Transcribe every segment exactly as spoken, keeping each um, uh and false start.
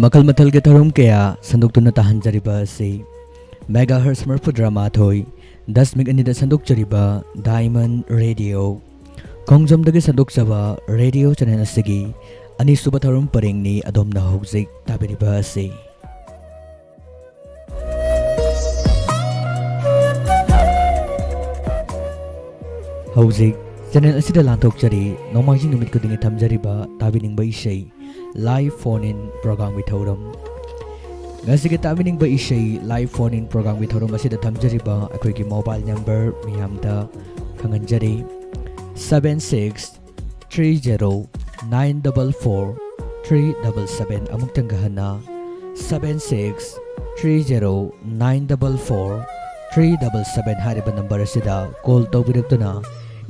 ꯃꯈꯜ ꯃꯊꯦꯜꯒꯤ ꯊꯧꯔꯝ ꯀꯌꯥ ꯁꯟꯗꯣꯛꯇꯨꯅ ꯇꯥꯍꯟꯖꯔꯤꯕ ꯑꯁꯤ ꯃꯦꯒꯥ ꯍꯔꯁ ꯃꯔꯐꯨꯇꯔꯥ ꯃꯥꯊꯣꯏ, ꯗꯁꯃꯤꯛ ꯑꯅꯤꯗ ꯁꯟꯗꯣꯛꯆꯔꯤꯕ ꯗꯥꯏꯃꯟ ꯔꯦꯗꯤꯑꯣ, ꯈꯣꯡꯖꯣꯝꯗꯒꯤ ꯁꯟꯗꯣꯛꯆꯕ ꯔꯦꯗꯤꯑꯣ ꯆꯦꯅꯦꯜ ꯑꯁꯤꯒꯤ ꯑꯅꯤꯁꯨꯕ ꯊꯧꯔꯝ ꯄꯔꯦꯡꯅꯤ ꯑꯗꯣꯝꯅ ꯍꯧꯖꯤꯛ ꯇꯥꯕꯤꯔꯤꯕ ꯑꯁꯤ꯫ ꯍꯧꯖꯤꯛ ꯆꯦꯅꯦꯜ ꯑꯁꯤꯗ ꯂꯥꯟꯊꯣꯛꯆꯔꯤ, ꯅꯣꯡꯃꯥꯏꯖꯤꯡ ꯅꯨꯃꯤꯠ ꯈꯨꯗꯤꯡꯒꯤ ꯊꯝꯖꯔꯤꯕ ꯇꯥꯕꯤꯅꯤꯡꯕ ꯏꯁꯩ ꯂꯥꯏꯚ ꯐꯣꯟ ꯏꯟ ꯄ꯭ꯔꯣꯒ꯭ꯔꯥꯝꯒꯤ ꯊꯧꯔꯝ꯫ ꯉꯁꯤꯒꯤ ꯇꯥꯕꯤꯅꯤꯡꯕ ꯏꯁꯩ ꯂꯥꯏꯚ ꯐꯣꯟ ꯏꯟ ꯄ꯭ꯔꯣꯒ꯭ꯔꯥꯝꯒꯤ ꯊꯧꯔꯝ ꯑꯁꯤꯗ ꯊꯝꯖꯔꯤꯕ ꯑꯩꯈꯣꯏꯒꯤ ꯃꯣꯕꯥꯏꯜ ꯅꯝꯕꯔ ꯃꯤꯌꯥꯝꯗ ꯈꯪꯍꯟꯖꯔꯤ, seven six three zero nine double four three double seven. ꯑꯃꯨꯛꯇꯪꯒ ꯍꯟꯅ, seven six three zero nine double four three double seven ꯍꯥꯏꯔꯤꯕ ꯅꯝꯕꯔ ꯑꯁꯤꯗ ꯀꯣꯜ ꯇꯧꯕꯤꯔꯛꯇꯨꯅ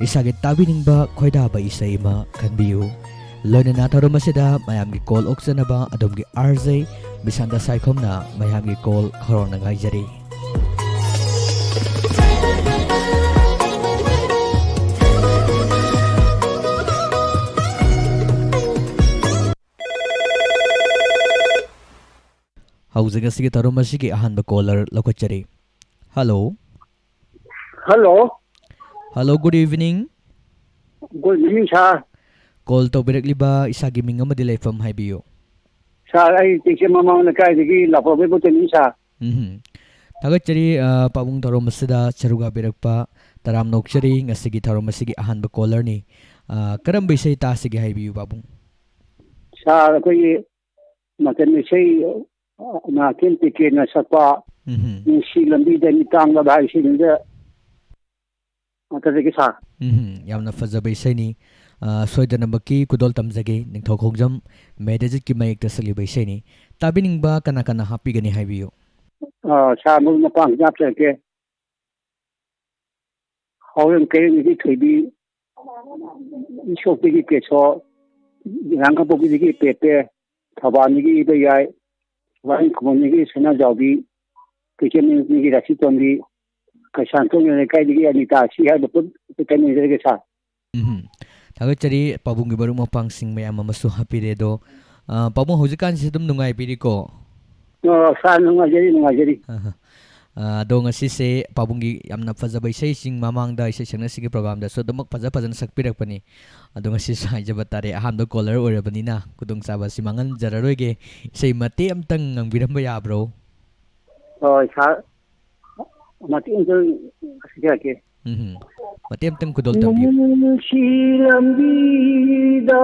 ꯏꯁꯥꯒꯤ ꯇꯥꯕꯤꯅꯤꯡꯕ ꯈꯣꯏꯗꯥꯕ ꯏꯁꯩ ꯑꯃ ꯈꯟꯕꯤꯌꯨ꯫ ꯂꯣꯏꯅꯅ ꯊꯧꯔꯝ ꯑꯁꯤꯗ ꯃꯌꯥꯝꯒꯤ ꯀꯣꯜ ꯑꯣꯛꯆꯅꯕ ꯑꯗꯣꯝꯒꯤ ꯑꯥꯔ ꯖꯦ ꯕꯤꯁꯥꯟꯇ ꯁꯥꯏꯈꯣꯝꯅ ꯃꯌꯥꯝꯒꯤ ꯀꯣꯜ ꯈꯧꯔꯥꯡꯅ ꯉꯥꯏꯖꯔꯤ꯫ ꯍꯧꯖꯤꯛ ꯑꯁꯤꯒꯤ ꯊꯧꯔꯝ ꯑꯁꯤꯒꯤ ꯑꯍꯥꯟꯕ ꯀꯣꯂꯔ ꯂꯧꯈꯠꯆꯔꯤ꯫ Hello. Hello. Hello, good evening꯫ Good evening, sir꯫ ꯀꯣꯜ ꯇꯧꯕꯤꯔꯛꯂꯤꯕ ꯏꯁꯥꯒꯤ ꯃꯤꯡ ꯑꯃꯗꯤ ꯂꯩꯐꯝ ꯍꯥꯏꯕꯤꯌꯨ꯫ Sir, ꯑꯩ ꯇꯦꯛꯆꯝ ꯃꯃꯥꯡ ꯂꯩꯀꯥꯏꯗꯒꯤ ꯂꯥꯛꯄ ꯕꯦꯕꯨꯇꯅꯤ, sir꯫ ꯎꯝ꯫ ꯊꯥꯒꯠꯆꯔꯤ, ꯑ, ꯄꯥꯕꯨꯡ ꯊꯧꯔꯝ ꯑꯁꯤꯗ ꯁꯔꯨꯛ ꯌꯥꯕꯤꯔꯛꯄ꯫ ꯇꯔꯥꯝꯅ ꯑꯣꯛꯆꯔꯤ꯫ ꯉꯁꯤꯒꯤ ꯊꯧꯔꯝ ꯑꯁꯤꯒꯤ ꯑꯍꯥꯟꯕ ꯀꯣꯂꯔꯅꯤ꯫ ꯑ, ꯀꯔꯝꯕ ꯏꯁꯩ ꯇꯥꯁꯤꯒꯦ ꯍꯥꯏꯕꯤꯌꯨ, ꯄꯥꯕꯨꯡ꯫ Sir, ꯑꯩꯈꯣꯏꯒꯤ ꯃꯇꯝ ꯏꯁꯩ, ꯑ, ꯅꯥꯀꯦꯟ ꯇꯤꯀꯦꯟꯅ ꯁꯛꯄ ꯎꯝ꯫ ꯅꯨꯡꯁꯤ ꯂꯝꯕꯤꯗ ꯃꯤꯇꯥꯡꯂꯕ ꯍꯥꯏꯕ ꯏꯁꯩꯗꯨꯗ ꯃꯊꯛꯇꯒꯤ ꯁꯥ꯫ ꯎꯝ, ꯌꯥꯝꯅ ꯐꯖꯕ ꯏꯁꯩꯅꯤ꯫ ꯑ, ꯁꯣꯏꯗꯅꯃꯛꯀꯤ ꯈꯨꯗꯣꯜ ꯇꯝꯖꯒꯦ꯫ ꯅꯤꯡꯊꯧ ꯈꯣꯡꯖꯝ ꯃꯦꯙꯖꯤꯠꯀꯤ ꯃꯌꯦꯛꯇ ꯁꯛꯂꯤꯕ ꯏꯁꯩꯅꯤ꯫ ꯇꯥꯕꯤꯅꯤꯡꯕ ꯀꯅꯥ ꯀꯅꯥ ꯍꯥꯞꯄꯤꯒꯅꯤ ꯍꯥꯏꯕꯤꯌꯨ꯫ ꯑ, ꯁꯥ ꯃꯔꯨꯞ ꯃꯄꯥꯡꯁꯤꯡ ꯍꯥꯞꯆꯔꯛꯀꯦ꯫ ꯍꯥꯎꯔꯦꯝ ꯀꯩꯔꯦꯝꯒꯤꯗꯤ ꯊꯣꯏꯕꯤ, ꯏꯁꯣꯛꯇꯒꯤ ꯀꯦꯁꯣ, ꯂꯥꯡꯀꯥꯄꯣꯛꯄꯤꯗꯒꯤ ꯄꯦꯄꯦ, ꯊꯧꯕꯥꯜꯗꯒꯤ ꯏꯕ ꯌꯥꯏ, ꯋꯥꯍꯦꯡ ꯈꯨꯃꯟꯗꯒꯤ ꯁꯅꯥꯖꯥꯎꯕꯤ, ꯀꯩꯊꯦꯜꯃꯅꯨꯡꯗꯒꯤ ꯔꯥꯁꯤꯇꯣꯝꯕꯤ, ꯀꯩꯁꯥꯝꯊꯣꯡ ꯂꯩꯀꯥꯏꯗꯒꯤ ꯑꯅꯤꯇꯥ, ꯁꯤ ꯍꯥꯏꯕ ꯄꯨꯟ ꯀꯩꯅꯣꯗꯒꯤ ꯁꯥ꯫ ꯎꯝ꯫ ꯊꯥꯒꯠꯆꯔꯤ, ꯄꯥꯕꯨꯡꯒꯤ ꯃꯔꯨꯞ ꯃꯄꯥꯡꯁꯤꯡ ꯃꯌꯥꯝ ꯑꯃꯁꯨ ꯍꯥꯞꯄꯤꯔꯦ꯫ ꯑꯗꯣ, ꯑ, ꯄꯥꯕꯨꯡ, ꯍꯧꯖꯤꯛꯀꯥꯟꯁꯤ ꯑꯗꯨꯝ ꯅꯨꯡꯉꯥꯏꯕꯤꯔꯤꯀꯣ? ꯑ, ꯁꯥꯔ, ꯅꯨꯡꯉꯥꯏꯖꯔꯤ, ꯅꯨꯡꯉꯥꯏꯖꯔꯤ꯫ ꯑ, ꯑꯗꯣ ꯉꯁꯤꯁꯦ ꯄꯥꯕꯨꯡꯒꯤ ꯌꯥꯝꯅ ꯐꯖꯕ ꯏꯁꯩꯁꯤꯡ ꯃꯃꯥꯡꯗ ꯏꯁꯩ ꯁꯛꯅꯁꯤꯒꯤ ꯄ꯭ꯔꯣꯒ꯭ꯔꯥꯝꯗꯁꯨ ꯑꯗꯨꯃꯛ ꯐꯖ ꯐꯖꯅ ꯁꯛꯄꯤꯔꯛꯄꯅꯤ꯫ ꯑꯗꯣ ꯉꯁꯤꯁꯨ ꯍꯥꯏꯖꯕ ꯇꯥꯔꯦ, ꯑꯍꯥꯟꯕ ꯀꯣꯂꯔ ꯑꯣꯏꯔꯕꯅꯤꯅ ꯈꯨꯗꯣꯡꯆꯥꯕ ꯑꯁꯤ ꯃꯥꯡꯍꯟꯖꯔꯔꯣꯏꯒꯦ꯫ ꯏꯁꯩ ꯃꯇꯦꯛ ꯑꯝꯇꯪ ꯉꯪꯕꯤꯔꯝꯕ ꯌꯥꯕ꯭ꯔꯣ? ꯍꯣꯏ, ꯁꯥꯔ꯫ ꯃꯇꯦꯛ ꯑꯝꯇꯪ ꯁꯛꯆꯔꯛꯀꯦ꯫ ꯎꯝ꯫ ꯃꯇꯦꯛ ꯑꯝꯇꯪ ꯈꯨꯗꯣꯜ ꯇꯝꯕꯤꯌꯨ꯫ ꯅꯨꯡꯁꯤ ꯂꯝꯕꯤꯗ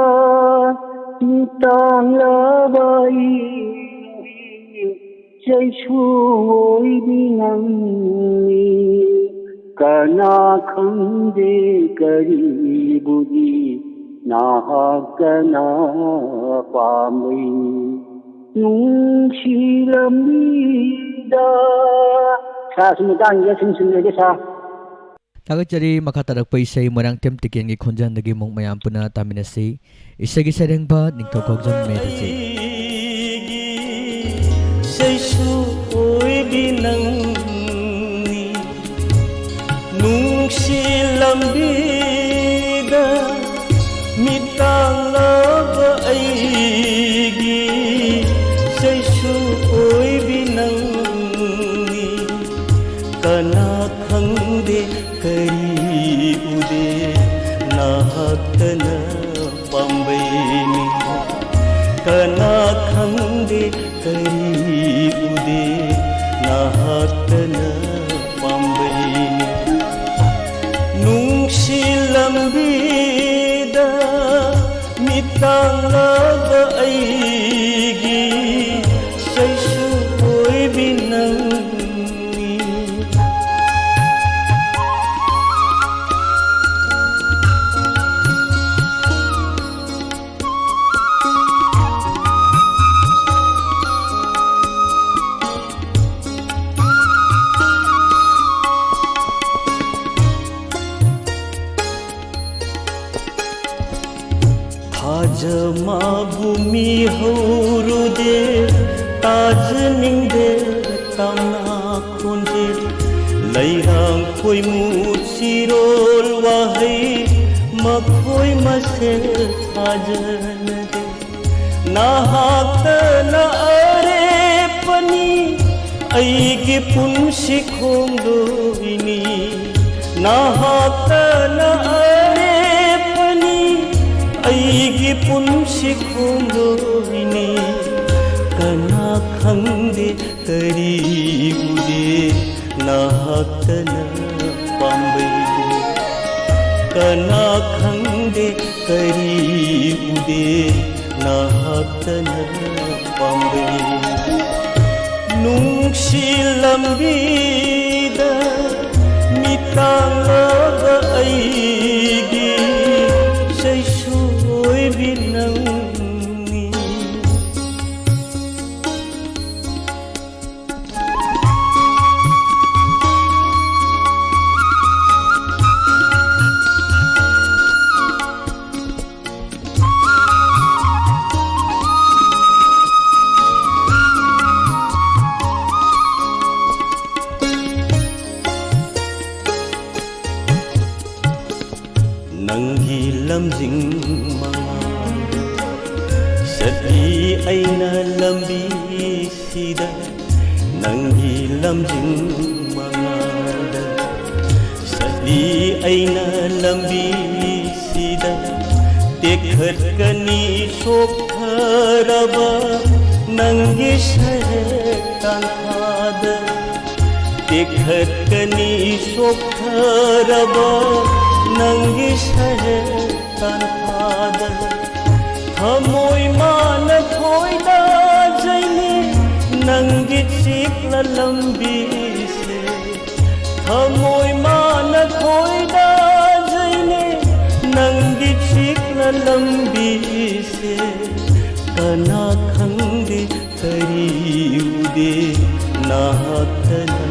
ꯇꯥꯡꯂꯕ ꯑꯩꯒꯤ ꯆꯩꯁꯨ ꯑꯣꯏꯕꯤ ꯅꯪꯅꯤ꯫ ꯀꯅꯥ ꯈꯪꯗꯦ ꯀꯔꯤꯕꯨꯗꯤ ꯅꯍꯥꯛꯇꯅ ꯄꯥꯝꯕꯩ ꯅꯨꯡꯁꯤ ꯂꯝꯕꯤꯗ꯫ ꯁꯥꯔ, ꯁꯤ ꯃꯇꯥꯡꯁꯤꯗ ꯁꯨꯝ ꯁꯤꯜꯂꯒꯦ, ꯁꯥꯔ꯫ ꯊꯥꯒꯠꯆꯔꯤ꯫ ꯃꯈꯥ ꯇꯥꯔꯛꯄ ꯏꯁꯩ ꯃꯣꯏꯔꯥꯡꯊꯦꯝ ꯇꯤꯀꯦꯟꯒꯤ ꯈꯣꯟꯖꯦꯜꯗꯒꯤ ꯑꯃꯨꯛ ꯃꯌꯥꯝ ꯄꯨꯟꯅ ꯇꯥꯃꯤꯟꯅꯁꯤ꯫ ꯏꯁꯩꯒꯤ ꯁꯩꯔꯦꯡꯕ ꯅꯤꯡꯊꯧ ꯈꯣꯡꯖꯝ ꯃꯦꯙꯥꯖꯤ꯫ ꯑꯩꯒꯤ ꯆꯩꯁꯨ ꯑꯣꯏꯕꯤ ꯅꯪꯅꯤ꯫ ꯅꯨꯡꯁꯤ ꯂꯝꯕꯤꯗ ꯃꯤꯇꯥꯡꯂꯕ ꯑꯩꯒꯤ ꯆꯩꯁꯨ ꯑꯣꯏꯕꯤ ꯅꯪꯅꯤ꯫ ꯀꯅꯥ ꯈꯪꯗꯦ ꯀꯔꯤ ꯎꯗꯦ ꯅꯍꯥꯛꯇꯅ ꯄꯥꯝꯕꯩꯅꯤ꯫ ꯀꯅꯥ ꯈꯪꯗꯦ ꯀꯔꯤ ꯎꯗꯦ ꯅꯍꯥꯛꯇꯅ ꯄꯥꯝꯕꯩꯅꯤ꯫ ꯅꯨꯡꯁꯤ ꯂꯝꯕꯤꯗ ꯃꯤꯇꯥꯡꯂꯕ ꯑꯩꯒꯤ ꯆꯩꯁꯨ ꯑꯣꯏꯕꯤ ꯅꯪꯅꯤ꯫ ꯊꯥꯖ ꯃꯥꯕꯨ ꯃꯤ ꯍꯧꯔꯨꯗꯦ, ꯇꯥꯖꯅꯤꯡꯗꯦ ꯇꯝꯅ ꯈꯣꯟꯖꯦꯜ꯫ ꯂꯩꯔꯥꯡ ꯈꯣꯏꯃꯨ ꯆꯤꯔꯣꯜ ꯋꯥꯍꯩ, ꯃꯈꯣꯏ ꯃꯁꯦꯜ ꯊꯥꯖꯅꯗꯦ꯫ ꯅꯍꯥꯛꯇꯅ ꯑꯔꯦꯞꯄꯅꯤ, ꯑꯩꯒꯤ ꯄꯨꯟꯁꯤ ꯈꯣꯡꯂꯣꯏꯅꯤ꯫ ꯅꯍꯥꯛꯇꯅ ꯑꯔꯦꯞꯄꯅꯤ, ꯑꯩꯒꯤ ꯄꯨꯟꯁꯤ ꯈꯣꯡꯂꯣꯏꯅꯤ꯫ ꯀꯅꯥ ꯈꯪꯗꯦ ꯀꯔꯤ ꯎꯗꯦ ꯅꯍꯥꯛꯇꯅ ꯄꯥꯝꯕꯩ꯫ ꯀꯅꯥ ꯈꯪꯗꯦ ꯀꯔꯤ ꯎꯗꯦ ꯅꯍꯥꯛꯇꯅ ꯄꯥꯝꯕꯩ꯫ ꯅꯨꯡꯁꯤ ꯂꯝꯕꯤꯗ ꯃꯤꯇꯥꯡꯂꯕ ꯑꯩꯒꯤ ꯆꯩꯁꯨ ꯑꯣꯏꯕꯤ ꯅꯪꯅꯤ꯫ ꯅꯪꯒꯤ ꯂꯝꯖꯤꯡ ꯃꯉꯥꯜꯗ ꯆꯠꯂꯤ ꯑꯩꯅ ꯂꯝꯕꯤꯁꯤꯗ꯫ ꯅꯪꯒꯤ ꯂꯝꯖꯤꯡ ꯃꯉꯥꯜꯗ ꯆꯠꯂꯤ ꯑꯩꯅ ꯂꯝꯕꯤꯁꯤꯗ꯫ ꯇꯦꯛꯈꯠꯀꯅꯤ ꯁꯣꯛꯊꯔꯕ ꯅꯪꯒꯤ ꯁꯔꯦꯛ ꯇꯥꯟꯊꯥꯗ꯫ ꯇꯦꯛꯈꯠꯀꯅꯤ ꯁꯣꯛꯊꯔꯕ ꯅꯪꯒꯤ ꯁꯔꯦꯛ ꯇꯥꯟꯊꯥꯗ꯫ ꯊꯃꯣꯏ ꯃꯥꯅ ꯈꯣꯏꯗꯥꯖꯩꯅꯦ ꯅꯪꯒꯤ ꯆꯤꯛꯂ ꯂꯝꯕꯤꯁꯦ꯫ ꯊꯃꯣꯏ ꯃꯥꯅ ꯈꯣꯏꯗꯥꯖꯩꯅꯦ ꯅꯪꯒꯤ ꯆꯤꯛꯂ ꯂꯝꯕꯤꯁꯦ꯫ ꯀꯅꯥ ꯈꯪꯗꯦ ꯀꯔꯤ ꯎꯗꯦ ꯅꯍꯥꯛꯇꯅ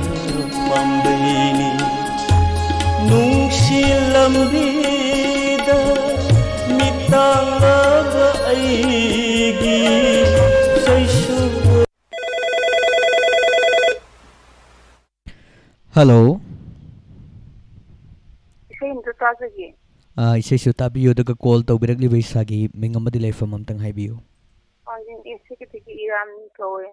ꯄꯥꯝꯕꯩꯅꯤ꯫ ꯅꯨꯡꯁꯤ ꯂꯝꯕꯤꯗ ꯃꯤꯇꯥꯡꯂꯕ ꯑꯩꯒꯤ ꯆꯩꯁꯨ꯫ ꯍꯜꯂꯣ꯫ ꯏꯁꯩ ꯑꯝꯇ ꯇꯥꯖꯒꯦ꯫ ꯑꯥ, ꯏꯁꯩꯁꯨ ꯇꯥꯕꯤꯌꯨ, ꯑꯗꯨꯒ ꯀꯣꯜ ꯇꯧꯕꯤꯔꯛꯂꯤꯕ ꯏꯁꯥꯒꯤ ꯃꯤꯡ ꯑꯃꯗꯤ ꯂꯩꯐꯝ ꯑꯝꯇꯪ ꯍꯥꯏꯕꯤꯌꯨ꯫ ꯁꯤꯒꯤꯗꯒꯤ ꯏꯔꯥꯝ ꯀꯧꯋꯦ꯫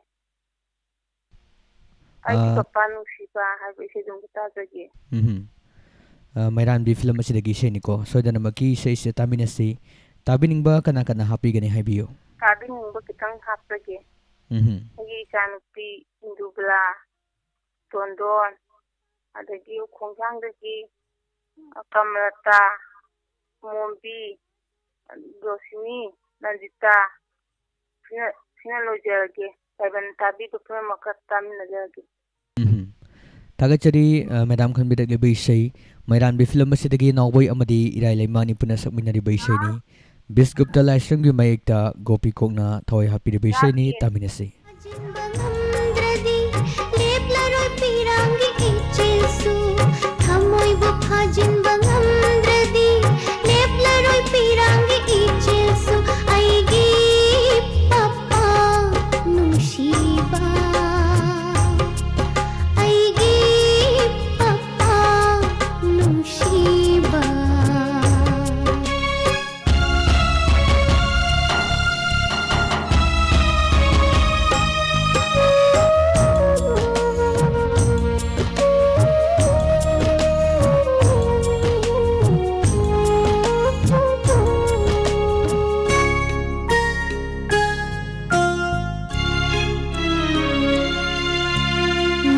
ꯑꯩꯒꯤ ꯑꯥ꯫ ꯄꯄꯥ ꯅꯨꯡꯁꯤꯕ ꯍꯥꯏꯕ ꯏꯁꯩꯗꯨ ꯑꯝꯇ ꯇꯥꯖꯒꯦ꯫ ꯎꯝꯍꯨꯝ꯫ ꯑ, ꯃꯩꯔꯥꯟꯕꯤ ꯐꯤꯂꯝ ꯑꯁꯤꯗꯒꯤ ꯏꯁꯩꯅꯤꯀꯣ꯫ ꯁꯣꯏꯗꯅꯃꯛꯀꯤ ꯏꯁꯩꯁꯦ ꯇꯥꯃꯤꯟꯅꯁꯤ꯫ ꯇꯥꯕꯤꯅꯤꯡꯕ ꯀꯅꯥ ꯀꯅꯥ ꯍꯥꯞꯄꯤꯒꯅꯤ ꯍꯥꯏꯕꯤꯌꯨ꯫ ꯇꯥꯕꯤꯅꯤꯡꯕ ꯈꯤꯇꯪ ꯍꯥꯞꯆꯒꯦ꯫ ꯎꯝꯍꯨꯝ꯫ ꯑꯩꯒꯤ ꯏꯆꯥꯅꯨꯄꯤ ꯏꯟꯗꯨꯕꯂꯥ, ꯇꯣꯟꯗꯣꯟ, ꯑꯗꯒꯤ ꯎꯈꯣꯡꯖꯥꯡꯗꯒꯤ ꯀꯃꯂꯇꯥ, ꯃꯣꯝꯕꯤ, ꯔꯣꯁꯤꯅꯤ, ꯅꯟꯗꯤꯇꯥ, ꯁꯤꯅ, ꯁꯤꯅ ꯂꯣꯏꯖꯔꯒꯦ꯫ ꯇꯥꯏꯕꯪ ꯇꯥꯕꯤꯕ ꯄꯨꯝꯅꯃꯛꯀ ꯇꯥꯃꯤꯟꯅꯖꯔꯒꯦ꯫ ꯎꯝꯍꯨꯝ꯫ ꯊꯥꯒꯠꯆꯔꯤ, ꯑ, ꯃꯦꯗꯥꯝ ꯈꯟꯕꯤꯔꯛꯂꯤꯕ ꯏꯁꯩ ꯃꯩꯔꯥꯟꯕꯤ ꯐꯤꯂꯝ ꯑꯁꯤꯗꯒꯤ ꯅꯥꯎꯕꯣꯏ ꯑꯃꯗꯤ ꯏꯔꯥꯏ ꯂꯩꯃꯥꯅꯤ ꯄꯨꯟꯅ ꯁꯛꯃꯤꯟꯅꯔꯤꯕ ꯏꯁꯩꯅꯤ꯫ ꯕꯤꯁꯒꯨꯞꯇ ꯂꯥꯏꯁ꯭ꯔꯝꯒꯤ ꯃꯌꯦꯛꯇ ꯒꯣꯄꯤ ꯀꯣꯛꯅ ꯊꯋꯥꯏ ꯍꯥꯞꯄꯤꯔꯤꯕ ꯏꯁꯩꯅꯤ, ꯇꯥꯃꯤꯟꯅꯁꯤ꯫ ꯐꯥꯖꯤꯟꯕ ꯉꯝꯗ꯭ꯔꯗꯤ ꯂꯦꯞꯂꯔꯣꯏ ꯄꯤꯔꯥꯡꯒꯤ ꯏꯆꯦꯜꯁꯨ꯫ ꯊꯃꯣꯏꯕꯨ ꯐꯥꯖꯤꯟꯕ ꯉꯝꯗ꯭ꯔꯗꯤ ꯂꯦꯞꯂꯔꯣꯏ ꯄꯤꯔꯥꯡꯒꯤ ꯏꯆꯦꯜꯁꯨ꯫ ꯑꯩꯒꯤ ꯄꯄꯥ ꯅꯨꯡꯁꯤꯕ, ꯑꯩꯒꯤ ꯄꯄꯥ ꯅꯨꯡꯁꯤꯕ꯫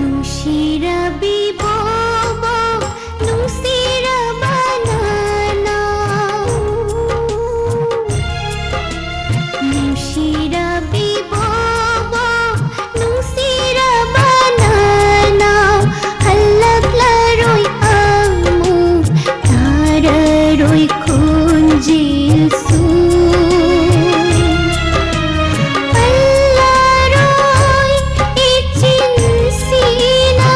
ꯅꯨꯡꯁꯤꯔꯕꯤ ꯕꯣꯕꯣꯛ, ꯅꯨꯡꯁꯤꯔꯕ ꯅꯅꯥꯎ, ꯅꯨꯡꯁꯤꯔꯕꯤ ꯕꯣꯕꯣꯛ, ꯅꯨꯡꯁꯤꯔꯕ ꯅꯅꯥꯎ, ꯍꯜꯂꯛꯂꯔꯣꯏ ꯑꯃꯨꯛ ꯇꯥꯔꯔꯣꯏ ꯈꯣꯟꯖꯦꯜꯁꯨ꯫ ꯄꯜꯂꯔꯣꯏ ꯏꯆꯤꯟꯁꯤꯅ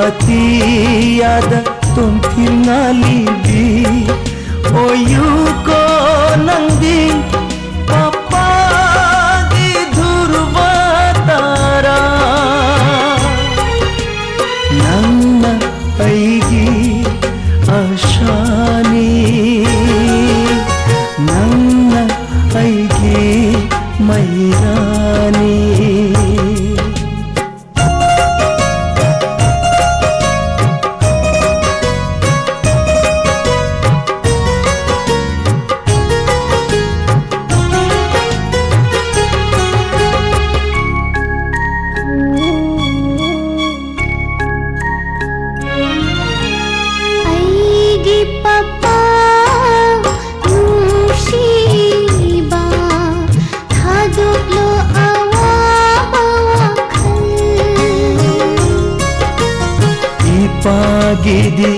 ꯑꯇꯤꯌꯥꯗ ꯇꯣꯡꯊꯤꯜ ꯉꯥꯜꯂꯤꯕꯤ ꯑꯣꯏꯌꯨꯀꯣ ꯅꯪꯗꯤ ꯄꯄꯥꯒꯤ ꯙ꯭ꯔꯨꯕ ꯇꯥꯔꯥ꯫ ꯅꯪꯅ ꯑꯩꯒꯤ ꯑꯁꯥꯅꯤ, ꯅꯪꯅ ꯑꯩꯒꯤ ꯃꯩꯔꯥꯅꯤ꯫ ꯑꯩꯒꯤ ꯄꯄꯥ ꯅꯨꯡꯁꯤꯕ, ꯊꯥꯗꯣꯛꯂꯣ ꯑꯋꯥꯕ ꯋꯥꯈꯜ꯫ ꯏꯄꯥꯒꯤꯗꯤ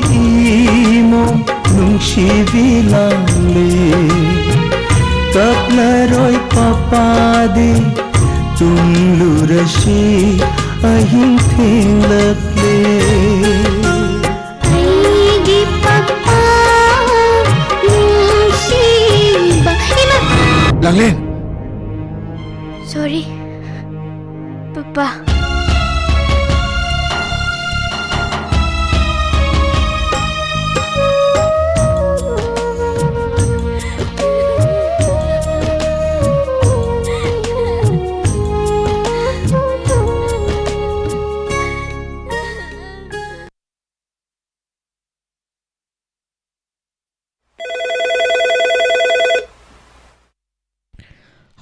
ꯏꯃꯣ ꯅꯨꯡꯁꯤꯕꯤ ꯂꯥꯡꯂꯦ, ꯀꯞꯂꯔꯣꯏ ꯄꯄꯥꯗꯤ, ꯇꯨꯝꯂꯨꯔꯁꯤ ꯑꯍꯤꯡ ꯊꯦꯡꯂꯛꯂꯦ꯫ ꯑꯩꯒꯤ ꯄꯄꯥ ꯅꯨꯡꯁꯤꯕ꯫ ꯏꯃꯥ! ꯂꯥꯡꯂꯦꯟ! ꯁꯣꯔꯤ, papa.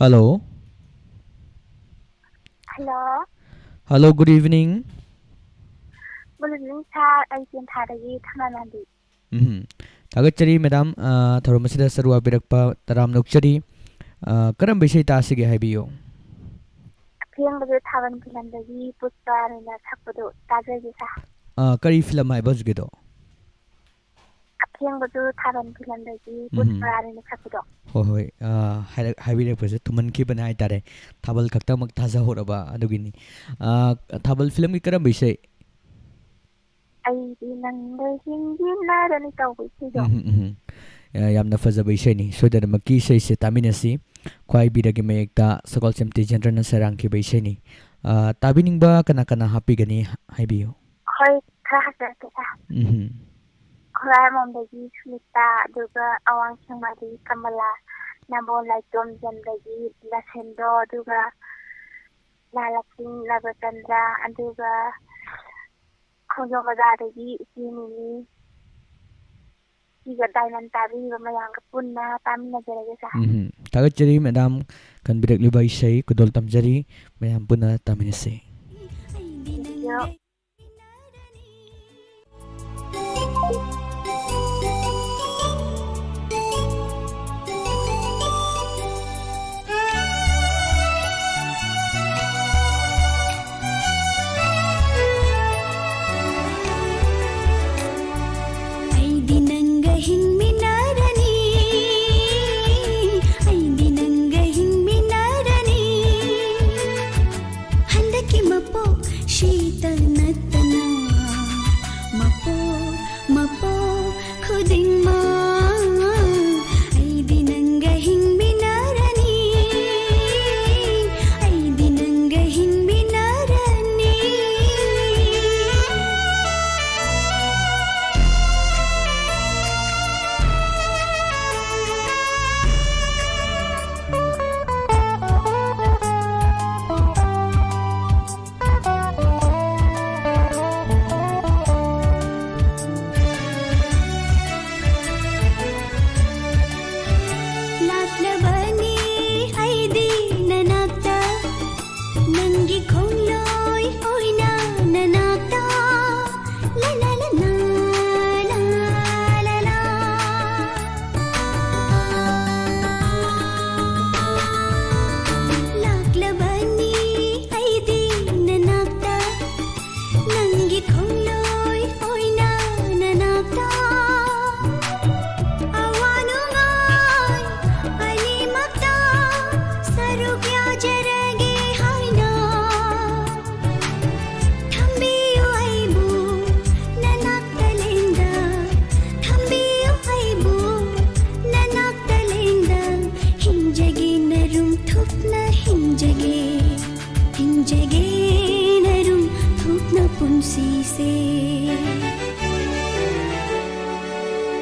Hello. Hello. Hello, good evening. Good evening, sir. ꯑꯩ ꯇꯦꯟꯊꯥꯗꯒꯤ ꯊꯝꯕꯥꯜ ꯃꯥꯟꯕꯤ꯫ ꯎꯝ꯫ ꯊꯥꯒꯠꯆꯔꯤ, madam꯫ ꯑ, ꯊꯧꯔꯝ ꯑꯁꯤꯗ ꯁꯔꯨꯛ ꯌꯥꯕꯤꯔꯛꯄ ꯇꯔꯥꯝꯅ ꯑꯣꯛꯆꯔꯤ꯫ ꯑ, ꯀꯔꯝꯕ ꯏꯁꯩ ꯇꯥꯁꯤꯒꯦ ꯍꯥꯏꯕꯤꯌꯨ? ꯑꯊꯦꯡꯕꯗꯨ ꯊꯥꯕꯜ ꯐꯤꯂꯝꯗꯒꯤ ꯄꯨꯁꯄꯥ ꯑꯅꯤꯅ ꯁꯛꯄꯗꯣ ꯇꯥꯖꯒꯦ, sir꯫ ꯑ, ꯀꯔꯤ ꯐꯤꯂꯝ ꯍꯥꯏꯕ ꯍꯧꯖꯤꯛꯀꯤꯗꯣ? ꯑꯊꯦꯡꯕꯗꯨ ꯊꯥꯕꯜ ꯐꯤꯂꯝꯗꯒꯤ ꯎꯝ꯫ ꯄꯨꯁꯄꯥ ꯑꯅꯤꯅ ꯁꯛꯄꯗꯣ꯫ ꯍꯣꯏ, ꯍꯣꯏ꯫ ꯑ, ꯍꯥꯏꯔꯛ-, ꯍꯥꯏꯕꯤꯔꯛꯄꯁꯦ ꯊꯨꯃꯟꯈꯤꯕꯅꯦ ꯍꯥꯏꯇꯥꯔꯦ꯫ ꯊꯥꯕꯜ ꯈꯛꯇꯃꯛ ꯊꯥꯖꯍꯧꯔꯕ ꯑꯗꯨꯒꯤꯅꯤ꯫ ꯑ, ꯊꯥꯕꯜ ꯐꯤꯂꯝꯒꯤ ꯀꯔꯝꯕ ꯏꯁꯩ? ꯑꯩꯗꯤ ꯅꯪꯒ ꯍꯤꯡꯃꯤꯟꯅꯔꯅꯤ ꯇꯧꯕ ꯏꯁꯩꯗꯣ꯫ ꯎꯝ, ꯎꯝ, ꯎꯝ꯫ ꯑ, ꯌꯥꯝꯅ ꯐꯖꯕ ꯏꯁꯩꯅꯤ꯫ ꯁꯣꯏꯗꯅꯃꯛꯀꯤ ꯏꯁꯩꯁꯦ ꯇꯥꯃꯤꯟꯅꯁꯤ꯫ ꯈ꯭ꯋꯥꯏꯕꯤꯔꯒꯤ ꯃꯌꯦꯛꯇ ꯁꯒꯣꯜꯁꯦꯝ ꯇꯤꯖꯦꯟꯗ꯭ꯔꯅ ꯁꯩꯔꯥꯡꯈꯤꯕ ꯏꯁꯩꯅꯤ꯫ ꯑ, ꯇꯥꯕꯤꯅꯤꯡꯕ ꯀꯅꯥ ꯀꯅꯥ ꯍꯥꯞꯄꯤꯒꯅꯤ? ꯍꯥꯏꯕꯤꯌꯨ꯫ ꯍꯣꯏ, ꯈꯔ ꯍꯥꯞꯆꯔꯛꯀꯦ, ꯁꯥꯔ꯫ ꯎꯝ꯫ ꯈꯨꯔꯥꯏꯔꯣꯝꯗꯒꯤ ꯁꯨꯅꯤꯇꯥ, ꯑꯗꯨꯒ ꯑꯋꯥꯡ ꯁꯦꯛꯃꯥꯏꯗꯒꯤ ꯀꯃꯂꯥ, ꯅꯝꯕꯣꯜ ꯂꯥꯏꯇꯣꯝꯖꯝꯗꯒꯤ ꯂꯁꯦꯟꯗ꯭ꯔꯣ, ꯑꯗꯨꯒ ꯂꯥꯂꯛꯁꯤꯡ ꯅꯕꯆꯟꯗ꯭ꯔ, ꯑꯗꯨꯒ ꯈꯣꯡꯖꯣꯝ ꯕꯖꯥꯔꯗꯒꯤ ꯏꯆꯦ ꯃꯤꯃꯤ, ꯁꯤꯒ ꯗꯥꯏꯃꯟ ꯇꯥꯕꯤꯔꯤꯕ ꯃꯌꯥꯝꯒ ꯄꯨꯟꯅ ꯇꯥꯃꯤꯟꯅꯖꯔꯒꯦ, ꯁꯥꯔ꯫ ꯎꯝ꯫ ꯊꯥꯒꯠꯆꯔꯤ, ꯃꯦꯗꯥꯝ, ꯈꯟꯕꯤꯔꯛꯂꯤꯕ ꯏꯁꯩ ꯈꯨꯗꯣꯜ ꯇꯝꯖꯔꯤ꯫ ꯃꯌꯥꯝ ꯄꯨꯟꯅ ꯇꯥꯃꯤꯟꯅꯁꯤ꯫ ꯑꯩꯗꯤ ꯅꯪꯒ ꯍꯤꯡꯃꯤꯟꯅꯔꯅꯤ, ꯑꯩꯗꯤ ꯅꯪꯒ ꯍꯤꯡꯃꯤꯟꯅꯔꯅꯤ꯫ ꯍꯟꯗꯛꯀꯤ ꯃꯄꯣꯛ ꯁꯤꯇ ꯅꯠꯇꯅ ꯃꯄꯣꯛ ꯃꯄꯣꯛ ꯈꯨꯗꯤꯡꯃꯛ ꯑꯩꯗꯤ ꯅꯪꯒ ꯍꯤꯡꯃꯤꯟꯅꯔꯅꯤ, ꯑꯩꯗꯤ ꯅꯪꯒ ꯍꯤꯡꯃꯤꯟꯅꯔꯅꯤ꯫ ꯂꯥꯛꯂꯕꯅꯤ ꯑꯩꯗꯤ ꯅꯅꯥꯛꯇ, ꯅꯪꯒꯤ ꯈꯣꯡꯂꯣꯏ ꯑꯣꯏꯅ ꯅꯅꯥꯛꯇ꯫ ꯂꯥ, ꯂꯥ, ꯂꯥ, ꯂꯥ, ꯂꯥ, ꯂꯥ, ꯂꯥ꯫ ꯂꯥꯛꯂꯕꯅꯤ ꯑꯩꯗꯤ ꯅꯅꯥꯛꯇ, ꯅꯪꯒꯤ ꯈꯣꯡꯂꯣꯏ ꯑꯣꯏꯅ ꯅꯅꯥꯛꯇ꯫ ꯑꯋꯥ ꯅꯨꯡꯉꯥꯏ ꯑꯅꯤꯃꯛꯇ ꯁꯔꯨꯛ ꯌꯥꯖꯔꯒꯦ ꯍꯥꯏꯅ꯫ ꯍꯤꯡꯖꯒꯦꯅꯔꯨꯝ ꯊꯨꯞꯅ ꯄꯨꯟꯁꯤꯁꯦ꯫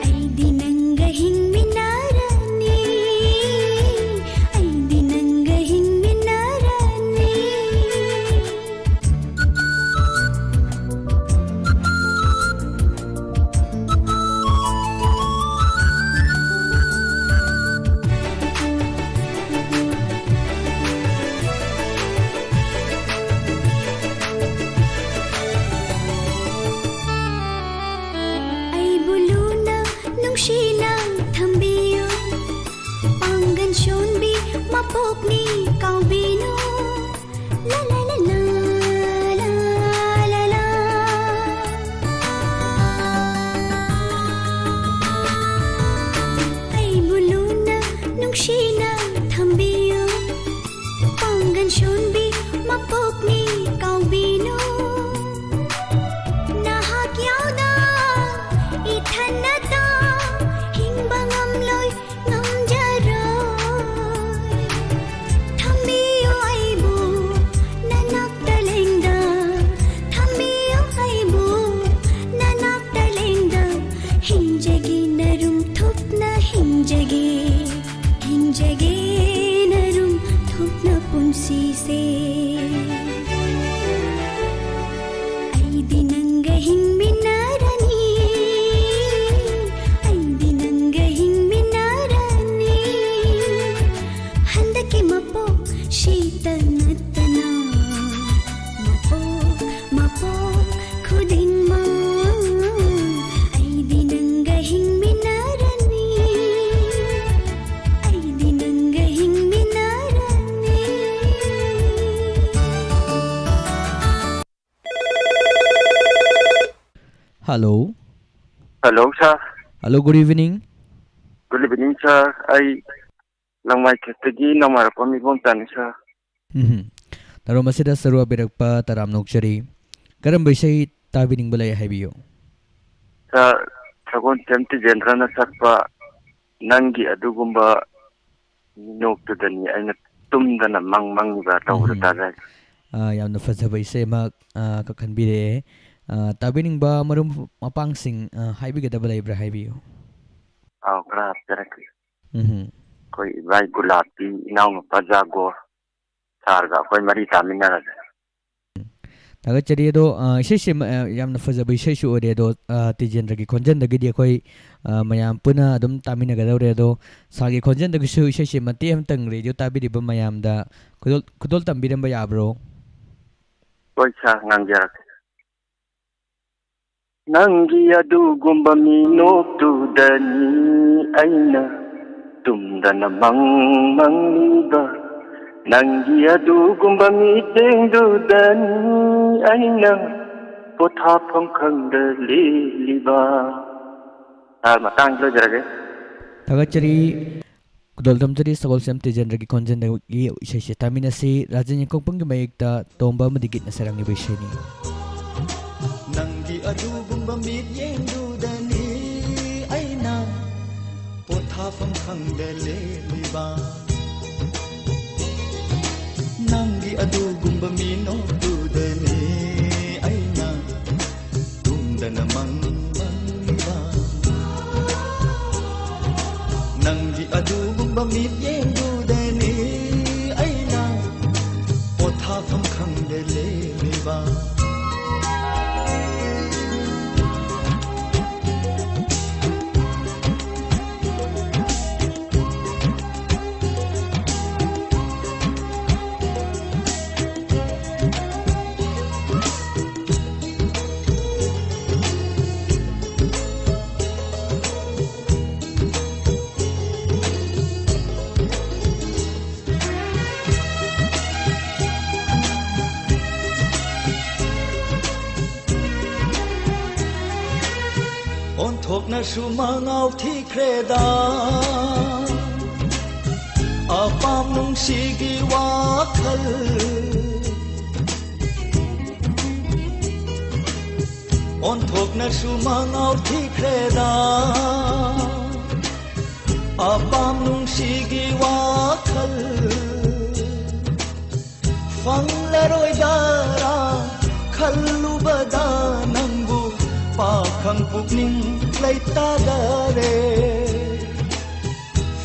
ꯑꯩꯗꯤ ꯅꯪꯒ ꯍꯤꯡꯃꯤꯟꯅꯔꯅꯤ꯫ ꯑꯩꯗꯤ ꯅꯪꯒ ꯍꯤꯡꯃꯤꯟꯅꯔꯅꯤ꯫ ꯑꯩꯕꯨ ꯂꯨꯅ ꯅꯨꯡꯁꯤꯅ ꯊꯝꯕꯤꯌꯨ꯫ ꯄꯥꯡꯒꯟ ꯁꯣꯟꯕꯤ ꯃꯄꯣꯛꯅꯤ ꯀꯥꯎꯕꯤꯅꯨ꯫ ꯂꯥ ꯂꯥ ꯂꯥ ꯂꯥ, ꯂꯥ ꯂꯥ ꯂꯥ꯫ ꯑꯩꯕꯨ ꯂꯨꯅ ꯅꯨꯡꯁꯤꯅ ꯊꯝꯕꯤꯌꯨ꯫ ꯄꯥꯡꯒꯟ ꯁꯣꯟꯕꯤ ꯃꯄꯣꯛꯅꯤ ꯀꯥꯎꯕꯤꯅꯨ꯫ ꯅꯍꯥꯛ ꯌꯥꯎꯅ ꯏꯊꯟꯅꯇ ꯍꯤꯡꯕ ꯉꯝꯂꯣꯏ, ꯉꯝꯖꯔꯣꯏ꯫ ꯊꯝꯕꯤꯌꯨ ꯑꯩꯕꯨ ꯅꯅꯥꯛꯇ ꯂꯦꯡꯗ, ꯊꯝꯕꯤꯌꯨ ꯑꯩꯕꯨ ꯅꯅꯥꯛꯇ ꯂꯦꯡꯗ꯫ ꯍꯤꯡꯖꯒꯦ ꯅꯔꯨꯝ ꯊꯨꯞꯅ ꯍꯤꯡꯖꯒꯦ, ꯍꯤꯡꯖꯒꯦ ꯅꯔꯨꯝ ꯊꯨꯞꯅ ꯄꯨꯟꯁꯤꯁꯦ꯫ ꯑꯩꯗꯤ ꯅꯪꯒ ꯍꯤꯡꯃꯤꯟꯅꯔꯅꯤ, ꯑꯩꯗꯤ ꯅꯪꯒ ꯍꯤꯡꯃꯤꯟꯅꯔꯅꯤ꯫ ꯍꯟꯗꯛꯀꯤ ꯃꯄꯣꯛ ꯁꯤꯇ ꯅꯠꯇꯅ ꯃꯄꯣꯛ ꯃꯄꯣꯛ ꯈꯨꯗꯤꯡꯃꯛ ꯑꯩꯗꯤ ꯅꯪꯒ ꯍꯤꯡꯃꯤꯟꯅꯔꯅꯤ, ꯑꯩꯗꯤ ꯅꯪꯒ ꯍꯤꯡꯃꯤꯟꯅꯔꯅꯤ꯫ Hello. Hello, sir. Hello, good evening. Good evening, sir. ꯑꯩ ꯂꯪꯃꯥꯏꯊꯦꯠꯇꯒꯤ ꯅꯣꯡꯃꯥꯏꯔꯛꯄꯝ ꯏꯕꯣꯝꯆꯥꯅꯤ, sir. ꯎꯝ꯫ ꯇꯔꯨꯝ ꯑꯁꯤꯗ ꯁꯔꯨꯛ ꯌꯥꯕꯤꯔꯛꯄ ꯇꯔꯥꯝꯅ ꯑꯣꯛꯆꯔꯤ꯫ ꯀꯔꯝꯕ ꯏꯁꯩ ꯇꯥꯕꯤꯅꯤꯡꯕ ꯂꯩ, ꯍꯥꯏꯕꯤꯌꯨ꯫ Sir, ꯁꯒꯣꯜꯁꯦꯝ ꯇꯤꯖꯦꯟꯗ꯭ꯔꯅ ꯁꯛꯄ ꯅꯪꯒꯤ ꯑꯗꯨꯒꯨꯝꯕ ꯃꯤꯅꯣꯛꯇꯨꯗꯅꯤ ꯑꯩꯅ ꯇꯨꯝꯗꯅ ꯃꯪ ꯃꯪꯉꯤꯕ ꯇꯧꯕꯗꯣ ꯎꯝ꯫ ꯇꯥꯖꯒꯦ꯫ ꯑ, ꯌꯥꯝꯅ ꯐꯖꯕ ꯏꯁꯩ ꯑꯃ, ꯑ, ꯀꯛꯍꯟꯕꯤꯔꯛꯑꯦ꯫ ꯑ, ꯇꯥꯕꯤꯅꯤꯡꯕ ꯃꯔꯨꯞ ꯃꯄꯥꯡꯁꯤꯡ, ꯑ, ꯍꯥꯏꯕꯤꯒꯗꯕ ꯂꯩꯕ꯭ꯔꯥ? ꯍꯥꯏꯕꯤꯌꯨ꯫ ꯑꯥꯎ, ꯈꯔ ꯍꯥꯞꯆꯔꯛꯀꯦ꯫ ꯎꯝꯍꯨꯝ꯫ ꯑꯩꯈꯣꯏ ꯏꯕꯥꯏ ꯒꯨꯂꯥꯞꯇꯤ, ꯏꯅꯥꯎꯅꯨꯄꯥ ꯖꯥꯒꯣꯔ, ꯁꯥꯔꯒ ꯑꯩꯈꯣꯏ ꯃꯔꯤ ꯇꯥꯃꯤꯟꯅꯔꯒꯦ꯫ ꯊꯥꯒꯠꯆꯔꯤ꯫ ꯑꯗꯣ, ꯑ, ꯏꯁꯩꯁꯦ ꯃ-, ꯑ, ꯌꯥꯝꯅ ꯐꯖꯕ ꯏꯁꯩꯁꯨ ꯑꯣꯏꯔꯦ꯫ ꯑꯗꯣ, ꯑ, ꯇꯤꯖꯦꯟꯗ꯭ꯔꯒꯤ ꯈꯣꯟꯖꯦꯜꯗꯒꯤꯗꯤ ꯑꯩꯈꯣꯏ, ꯑ, ꯃꯌꯥꯝ ꯄꯨꯟꯅ ꯑꯗꯨꯝ ꯇꯥꯃꯤꯟꯅꯒꯗꯧꯔꯦ꯫ ꯑꯗꯣ, ꯁꯥꯔꯒꯤ ꯈꯣꯟꯖꯦꯜꯗꯒꯤꯁꯨ ꯏꯁꯩꯁꯦ ꯃꯇꯦꯛ ꯑꯃꯇꯪ ꯔꯦꯗꯤꯑꯣ ꯇꯥꯕꯤꯔꯤꯕ ꯃꯌꯥꯝꯗ ꯈꯨꯗꯣꯜ, ꯈꯨꯗꯣꯜ ꯇꯝꯕꯤꯔꯝꯕ ꯌꯥꯕ꯭ꯔꯣ? ꯍꯣꯏ ꯁꯥꯔ, ꯉꯥꯡꯖꯔꯛꯀꯦ꯫ ꯅꯪꯒꯤ ꯑꯗꯨꯒꯨꯝꯕ ꯃꯤꯅꯣꯛꯇꯨꯗꯅꯤ ꯑꯩꯅ ꯇꯨꯝꯗꯅ ꯃꯪ ꯃꯪꯂꯤꯕ꯫ ꯅꯪꯒꯤ ꯑꯗꯨꯒꯨꯝꯕ ꯃꯤꯠꯌꯦꯡꯗꯨꯗꯅꯤ ꯑꯩꯅ ꯄꯣꯊꯥꯐꯝ ꯈꯪꯗ ꯂꯦꯜꯂꯤꯕ꯫ ꯁꯥꯔ, ꯃꯇꯥꯡꯁꯤ ꯂꯣꯏꯖꯔꯒꯦ꯫ ꯊꯥꯒꯠꯆꯔꯤ꯫ ꯈꯨꯗꯣꯜ ꯇꯝꯖꯔꯤ꯫ ꯁꯒꯣꯜꯁꯦꯝ ꯇꯤꯖꯦꯟꯗ꯭ꯔꯒꯤ ꯈꯣꯟꯖꯦꯜꯗꯒꯤ ꯏꯁꯩꯁꯦ ꯇꯥꯃꯤꯟꯅꯁꯤ꯫ ꯔꯥꯖꯦꯟ ꯌꯦꯡꯈꯣꯡꯄꯝꯒꯤ ꯃꯌꯦꯛꯇ ꯇꯣꯝꯕ ꯑꯃꯗꯤ ꯒꯤꯠꯅ ꯁꯩꯔꯥꯡꯂꯤꯕ ꯏꯁꯩꯅꯤ꯫ ꯅꯪꯒꯤ ꯑꯗꯨꯒꯨꯝꯕ ꯃꯤꯠꯌꯦꯡꯗꯨꯗꯅꯤ ꯑꯩꯅ ꯄꯣꯊꯥꯐꯝ ꯈꯪꯗ ꯂꯦꯜꯂꯤꯕ꯫ ꯅꯪꯒꯤ ꯑꯗꯨꯒꯨꯝꯕ ꯃꯤꯅꯣꯛꯇꯨꯗꯅꯤ ꯑꯩꯅ ꯇꯨꯝꯗꯅ ꯃꯪ ꯃꯪꯂꯤꯕ꯫ ꯅꯪꯒꯤ ꯑꯗꯨꯒꯨꯝꯕ ꯃꯤꯠꯌꯦꯡꯗꯨꯗꯅꯤ ꯑꯩꯅ ꯄꯣꯊꯥꯐꯝ ꯈꯪꯗ ꯂꯦꯜꯂꯤꯕ꯫ ꯑꯣꯟꯊꯣꯛꯅꯁꯨ ꯃꯉꯥꯎ ꯊꯤꯈ꯭ꯔꯦꯗ ꯑꯄꯥꯝ ꯅꯨꯡꯁꯤꯒꯤ ꯋꯥꯈꯜ꯫ ꯑꯣꯟꯊꯣꯛꯅꯁꯨ ꯃꯉꯥꯎ ꯊꯤꯈ꯭ꯔꯦꯗ ꯑꯄꯥꯝ ꯅꯨꯡꯁꯤꯒꯤ ꯋꯥꯈꯜ꯫ ꯐꯪꯂꯦ ꯐꯪꯂꯔꯣꯏꯗꯔꯥ ꯈꯜꯂꯨꯕꯗ ꯅꯪꯕꯨ ꯄꯥꯈꯪ ꯄꯨꯛꯅꯤꯡ ꯂꯩꯇꯥꯗꯔꯦ꯫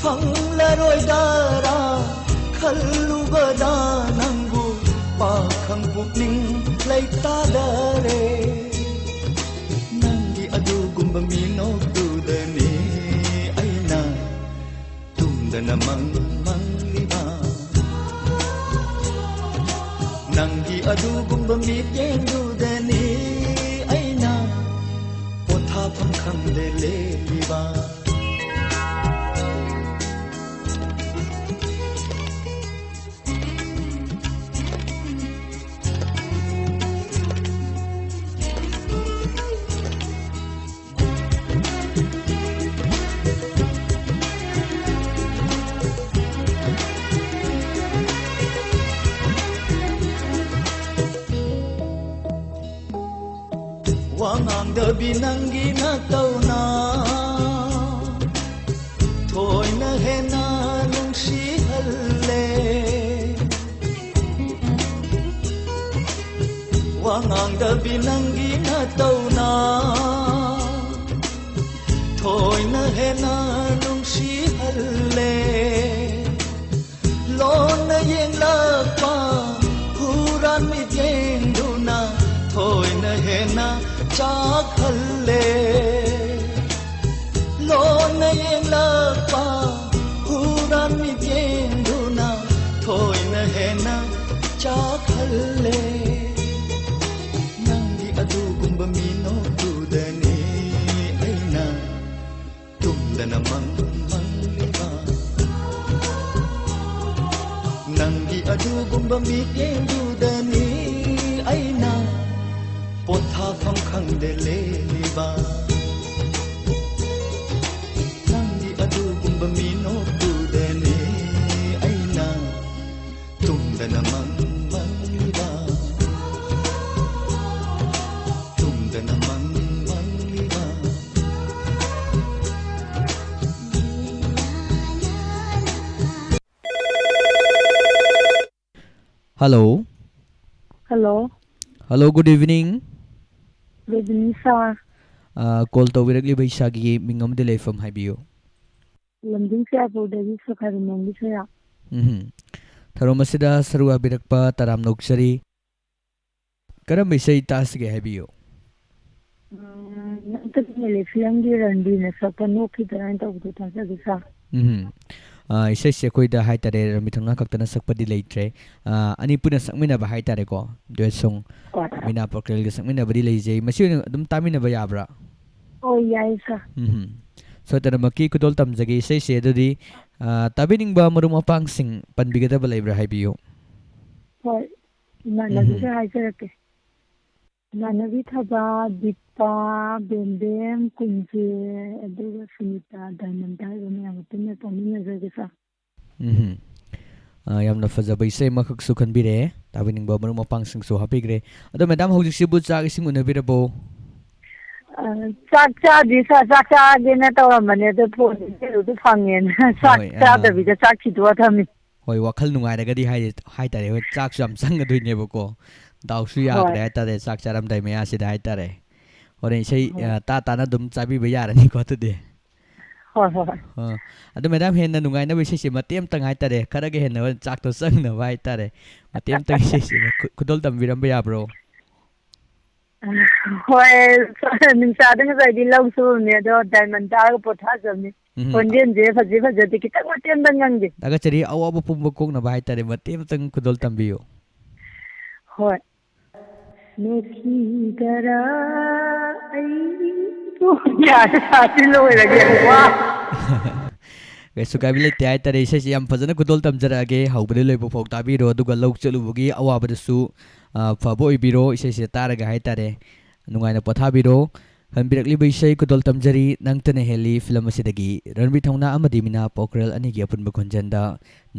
ꯐꯪꯂꯔꯣꯏꯗꯔꯥ ꯈꯜꯂꯨꯕꯗ ꯅꯪꯕꯨ ꯄꯥꯈꯪ ꯄꯨꯛꯅꯤꯡ ꯂꯩꯇꯥꯗꯔꯦ꯫ ꯅꯪꯒꯤ ꯑꯗꯨꯒꯨꯝꯕ ꯃꯤꯅꯣꯛꯇꯨꯗꯅꯦ ꯑꯩꯅ ꯇꯨꯝꯗꯅ ꯃꯪ ꯃꯪꯂꯤꯕ꯫ ꯅꯪꯒꯤ ꯑꯗꯨꯒꯨꯝꯕ ꯃꯤꯠꯌꯦꯡꯗꯨꯗꯅꯤ ꯑꯩꯅ ꯄꯣꯊꯥꯐꯝ ꯈꯪꯗꯦ ꯂꯦꯜꯂꯤꯕ꯫ ꯋꯥ ꯉꯥꯡꯗꯕꯤ ꯅꯪꯒꯤ ꯅꯇꯧꯅ ꯊꯣꯏꯅ ꯍꯦꯟꯅ ꯅꯨꯡꯁꯤꯍꯜꯂꯦ꯫ ꯋꯥ ꯉꯥꯡꯗꯕꯤ ꯅꯪꯒꯤ ꯅꯇꯧꯅ ꯊꯣꯏꯅ ꯍꯦꯟꯅ ꯅꯨꯡꯁꯤꯍꯜꯂꯦ꯫ ꯂꯣꯟꯅ ꯌꯦꯡꯂꯛꯄ ꯍꯨꯔꯥꯟ ꯃꯤꯠꯌꯦꯡꯗꯨꯅ ꯊꯣꯏꯅ ꯍꯦꯟꯅ ꯆꯥꯛꯍꯜꯂꯦ꯫ ꯂꯣꯟꯅ ꯌꯦꯡꯂꯛꯄ ꯍꯨꯔꯥꯟ ꯃꯤꯠꯌꯦꯡꯗꯨꯅ ꯊꯣꯏꯅ ꯍꯦꯟꯅ ꯆꯥꯛꯍꯜꯂꯦ꯫ ꯅꯪꯒꯤ ꯑꯗꯨꯒꯨꯝꯕ ꯃꯤꯅꯣꯛꯇꯨꯗꯅꯦ ꯑꯩꯅ ꯇꯨꯝꯗꯅ ꯃꯪ ꯃꯪꯂꯤꯕ꯫ ꯅꯪꯒꯤ ꯑꯗꯨꯒꯨꯝꯕ ꯃꯤꯠꯌꯦꯡꯗꯨꯗꯅꯤ ꯑꯩꯅ ꯄꯣꯊꯥꯐꯝ ꯈꯪꯗꯦ ꯂꯦꯜꯂꯤꯕ꯫ ꯅꯪꯒꯤ ꯑꯗꯨꯒꯨꯝꯕ ꯃꯤꯅꯣꯛꯇꯨꯗꯅꯤ ꯑꯩꯅ ꯇꯨꯝꯗꯅ ꯃꯪ ꯃꯪꯂꯤꯕ꯫ ꯇꯨꯝꯗꯅ ꯃꯪ ꯃꯪꯂꯤꯕ꯫ Hello. Hello. Hello, good evening. Good evening, sir. ꯑꯥ, call ꯇꯧꯕꯤꯔꯛꯂꯤꯕ ꯏꯁꯥꯒꯤ ꯃꯤꯡ ꯑꯃꯗꯤ ꯂꯩꯐꯝ ꯍꯥꯏꯕꯤꯌꯨ꯫ ꯂꯝꯖꯤꯡ ꯆꯨꯔꯥꯆꯥꯟꯄꯨꯔꯗꯒꯤ ꯁꯨꯈꯥꯖꯝꯕꯝꯒꯤ ꯁꯣꯏꯔꯥ꯫ ꯎꯝꯍꯨꯝ꯫ ꯊꯧꯔꯝ ꯑꯁꯤꯗ ꯁꯔꯨꯛ ꯌꯥꯕꯤꯔꯛꯄ ꯇꯔꯥꯝꯅ ꯑꯣꯛꯆꯔꯤ꯫ ꯀꯔꯝꯕ ꯏꯁꯩ ꯇꯥꯁꯤꯒꯦ ꯍꯥꯏꯕꯤꯌꯨ? ꯎꯝ, ꯅꯪ ꯇꯨꯃꯤꯟꯅ ꯂꯩ ꯐꯤꯂꯝꯒꯤ ꯔꯟꯕꯤꯔꯅ ꯁꯛꯄ ꯅꯣꯛꯈꯤꯗ꯭ꯔꯥ ꯍꯥꯏꯅ ꯇꯧꯕꯗꯣ ꯇꯥꯖꯒꯦ, ꯁꯥꯔ꯫ ꯎꯝ꯫ ꯑꯥ, ꯏꯁꯩꯁꯦ ꯑꯩꯈꯣꯏꯗ ꯍꯥꯏꯇꯥꯔꯦ, ꯔꯟꯕꯤꯔ ꯊꯧꯅꯥ ꯈꯛꯇꯅ ꯁꯛꯄꯗꯤ ꯂꯩꯇ꯭ꯔꯦ꯫ ꯑꯥ, ꯑꯅꯤ ꯄꯨꯟꯅ ꯁꯛꯃꯤꯟꯅꯕ ꯍꯥꯏꯇꯥꯔꯦꯀꯣ, duet song, ꯍꯣꯏ꯫ ꯃꯤꯅꯥ ꯄꯣꯀ꯭ꯔꯦꯜꯒ ꯁꯛꯃꯤꯟꯅꯕꯗꯤ ꯂꯩꯖꯩ꯫ ꯃꯁꯤ ꯑꯣꯏꯅ ꯑꯗꯨꯝ ꯇꯥꯃꯤꯟꯅꯕ ꯌꯥꯕ꯭ꯔꯥ? ꯍꯣꯏ, ꯌꯥꯏ, ꯁꯥꯔ꯫ ꯎꯝ꯫ ꯁꯣꯏꯗꯅꯃꯛꯀꯤ ꯈꯨꯗꯣꯜ ꯇꯝꯖꯒꯦ ꯏꯁꯩꯁꯦ꯫ ꯑꯗꯨꯗꯤ, ꯑꯥ, ꯇꯥꯕꯤꯅꯤꯡꯕ ꯃꯔꯨꯞ ꯃꯄꯥꯡꯁꯤꯡ ꯄꯟꯕꯤꯒꯗꯕ ꯂꯩꯕ꯭ꯔꯥ ꯍꯥꯏꯕꯤꯌꯨ꯫ ꯍꯣꯏ, ꯏꯃꯥꯟꯅꯕꯤꯁꯨ ꯎꯝ꯫ ꯍꯥꯏꯖꯔꯛꯀꯦ꯫ ꯏꯃꯥꯟꯅꯕꯤ ꯊꯕꯥ, ꯗꯤꯄꯥ, ꯕꯦꯝꯕꯦꯝ, ꯀꯨꯟꯖꯦ, ꯑꯗꯨꯒ ꯁꯨꯅꯤꯇꯥ, ꯗꯥꯏꯃꯟꯗ ꯍꯥꯏꯕ ꯃꯌꯥꯝꯒ ꯄꯨꯟꯅ ꯇꯥꯃꯤꯟꯅꯖꯒꯦ, ꯁꯥꯔ꯫ ꯎꯝꯍꯨꯝ꯫ ꯑꯥ, ꯌꯥꯝꯅ ꯐꯖꯕ ꯏꯁꯩ ꯑꯃꯈꯛꯁꯨ ꯈꯟꯕꯤꯔꯛꯑꯦ꯫ ꯇꯥꯕꯤꯅꯤꯡꯕ ꯃꯔꯨꯞ ꯃꯄꯥꯡꯁꯤꯡꯁꯨ ꯍꯥꯞꯄꯤꯈ꯭ꯔꯦ꯫ ꯑꯗꯣ ꯃꯦꯗꯥꯝ, ꯍꯧꯖꯤꯛꯁꯤꯕꯨ ꯆꯥꯛ ꯏꯁꯤꯡ ꯎꯅꯕꯤꯔꯕꯣ? ꯑ, ꯆꯥꯛ ꯆꯥꯗ꯭ꯔꯤ, ꯁꯥꯔ꯫ ꯆꯥꯛ ꯆꯥꯒꯦꯅ ꯇꯧꯔꯝꯕꯅꯦ, ꯑꯗꯣ ꯐꯣꯟ ꯏꯆꯦꯗꯨꯁꯨ ꯐꯪꯉꯦꯅ ꯆꯥꯛ ꯍꯣꯏ, ꯑꯥ꯫ ꯆꯥꯗꯕꯤꯗ ꯆꯥꯛ ꯊꯤꯗꯣꯛꯑ ꯊꯝꯃꯤ꯫ ꯍꯣꯏ, ꯋꯥꯈꯜ ꯅꯨꯡꯉꯥꯏꯔꯒꯗꯤ ꯍꯥꯏ-, ꯍꯥꯏꯇꯥꯔꯦ꯫ ꯍꯣꯏ, ꯆꯥꯛꯁꯨ ꯌꯥꯝ ꯆꯪꯒꯗꯣꯏꯅꯦꯕꯀꯣ꯫ ꯗꯥꯎꯁꯨ ꯍꯣꯏ꯫ ꯌꯥꯈ꯭ꯔꯦ ꯍꯥꯏꯇꯥꯔꯦ, ꯆꯥꯛ ꯆꯥꯔꯝꯗꯥꯏ ꯃꯌꯥꯁꯤꯗ ꯍꯥꯏꯇꯥꯔꯦ꯫ ꯍꯣꯔꯦꯟ ꯏꯁꯩ, ꯍꯣꯏ꯫ ꯑ, ꯇꯥ ꯇꯥꯅ ꯑꯗꯨꯝ ꯆꯥꯕꯤꯕ ꯌꯥꯔꯅꯤꯀꯣ ꯑꯗꯨꯗꯤ꯫ ꯍꯣꯏ, ꯍꯣꯏ, ꯍꯣꯏ꯫ ꯑ, ꯑꯗꯣ ꯃꯦꯗꯥꯝ, ꯍꯦꯟꯅ ꯅꯨꯡꯉꯥꯏꯅꯕ ꯏꯁꯩꯁꯦ ꯃꯇꯦꯛ ꯑꯝꯇꯪ ꯍꯥꯏꯇꯥꯔꯦ, ꯈꯔꯒ ꯍꯦꯟꯅ ꯆꯥꯛꯇꯣ ꯆꯪꯅꯕ ꯍꯥꯏꯇꯥꯔꯦ, ꯃꯇꯦꯛ ꯑꯝꯇꯪ ꯏꯁꯩꯁꯦ ꯈꯨ-, ꯈꯨꯗꯣꯜ ꯇꯝꯕꯤꯔꯝꯕ ꯌꯥꯕ꯭ꯔꯣ? ꯍꯣꯏ, ꯅꯨꯡꯁꯥꯗ ꯉꯁꯥꯏꯗꯤ ꯂꯧ ꯁꯨꯔꯨꯕꯅꯦ, ꯑꯗꯣ ꯗꯥꯏꯃꯟ ꯇꯥꯔꯒ ꯄꯣꯊꯥꯖꯕꯅꯤ꯫ ꯎꯝ꯫ ꯈꯣꯟꯖꯦꯜꯁꯦ ꯐꯖꯩ ꯐꯖꯗꯦ ꯈꯤꯇꯪ ꯃꯇꯦꯛ ꯑꯝꯇꯪ ꯉꯪꯒꯦ꯫ ꯊꯥꯒꯠꯆꯔꯤ, ꯑꯋꯥꯕ ꯄꯨꯝꯕ ꯀꯣꯛꯅꯕ ꯍꯥꯏꯇꯥꯔꯦ, ꯃꯇꯦꯛ ꯑꯝꯇꯪ ꯈꯨꯗꯣꯜ ꯇꯝꯕꯤꯌꯨ꯫ ꯍꯣꯏ꯫ ꯅꯣꯛꯈꯤꯗꯔꯥ ꯑꯩꯕꯨ? ꯌꯥꯔꯦ, ꯁꯥꯁꯤ ꯂꯣꯏꯔꯒꯦ꯫ ꯋꯥ꯫ ꯀꯩꯁꯨ ꯀꯥꯏꯕ ꯂꯩꯇꯦ ꯍꯥꯏꯇꯥꯔꯦ꯫ ꯏꯁꯩꯁꯤ ꯌꯥꯝ ꯐꯖꯅ ꯈꯨꯗꯣꯜ ꯇꯝꯖꯔꯛꯑꯒꯦ꯫ ꯍꯧꯕꯗꯩ ꯂꯣꯏꯕ ꯐꯥꯎ ꯇꯥꯕꯤꯔꯣ, ꯑꯗꯨꯒ ꯂꯧ ꯆꯠꯂꯨꯕꯒꯤ ꯑꯋꯥꯕꯗꯨꯁꯨ, ꯑ, ꯐꯕ ꯑꯣꯏꯕꯤꯔꯣ꯫ ꯏꯁꯩꯁꯦ ꯇꯥꯔꯒ ꯍꯥꯏꯇꯥꯔꯦ, ꯅꯨꯡꯉꯥꯏꯅ ꯄꯣꯊꯥꯕꯤꯔꯣ꯫ ꯍꯟꯕꯤꯔꯛꯂꯤꯕ ꯏꯁꯩ ꯈꯨꯗꯣꯜ ꯇꯝꯖꯔꯤ, ꯅꯪꯇꯅ ꯍꯦꯜꯂꯤ ꯐꯤꯂꯝ ꯑꯁꯤꯗꯒꯤ ꯔꯟꯕꯤꯔ ꯊꯧꯅꯥ ꯑꯃꯗꯤ ꯃꯤꯅꯥ ꯄꯣꯀ꯭ꯔꯦꯜ ꯑꯅꯤꯒꯤ ꯑꯄꯨꯟꯕ ꯈꯣꯟꯖꯦꯜꯗ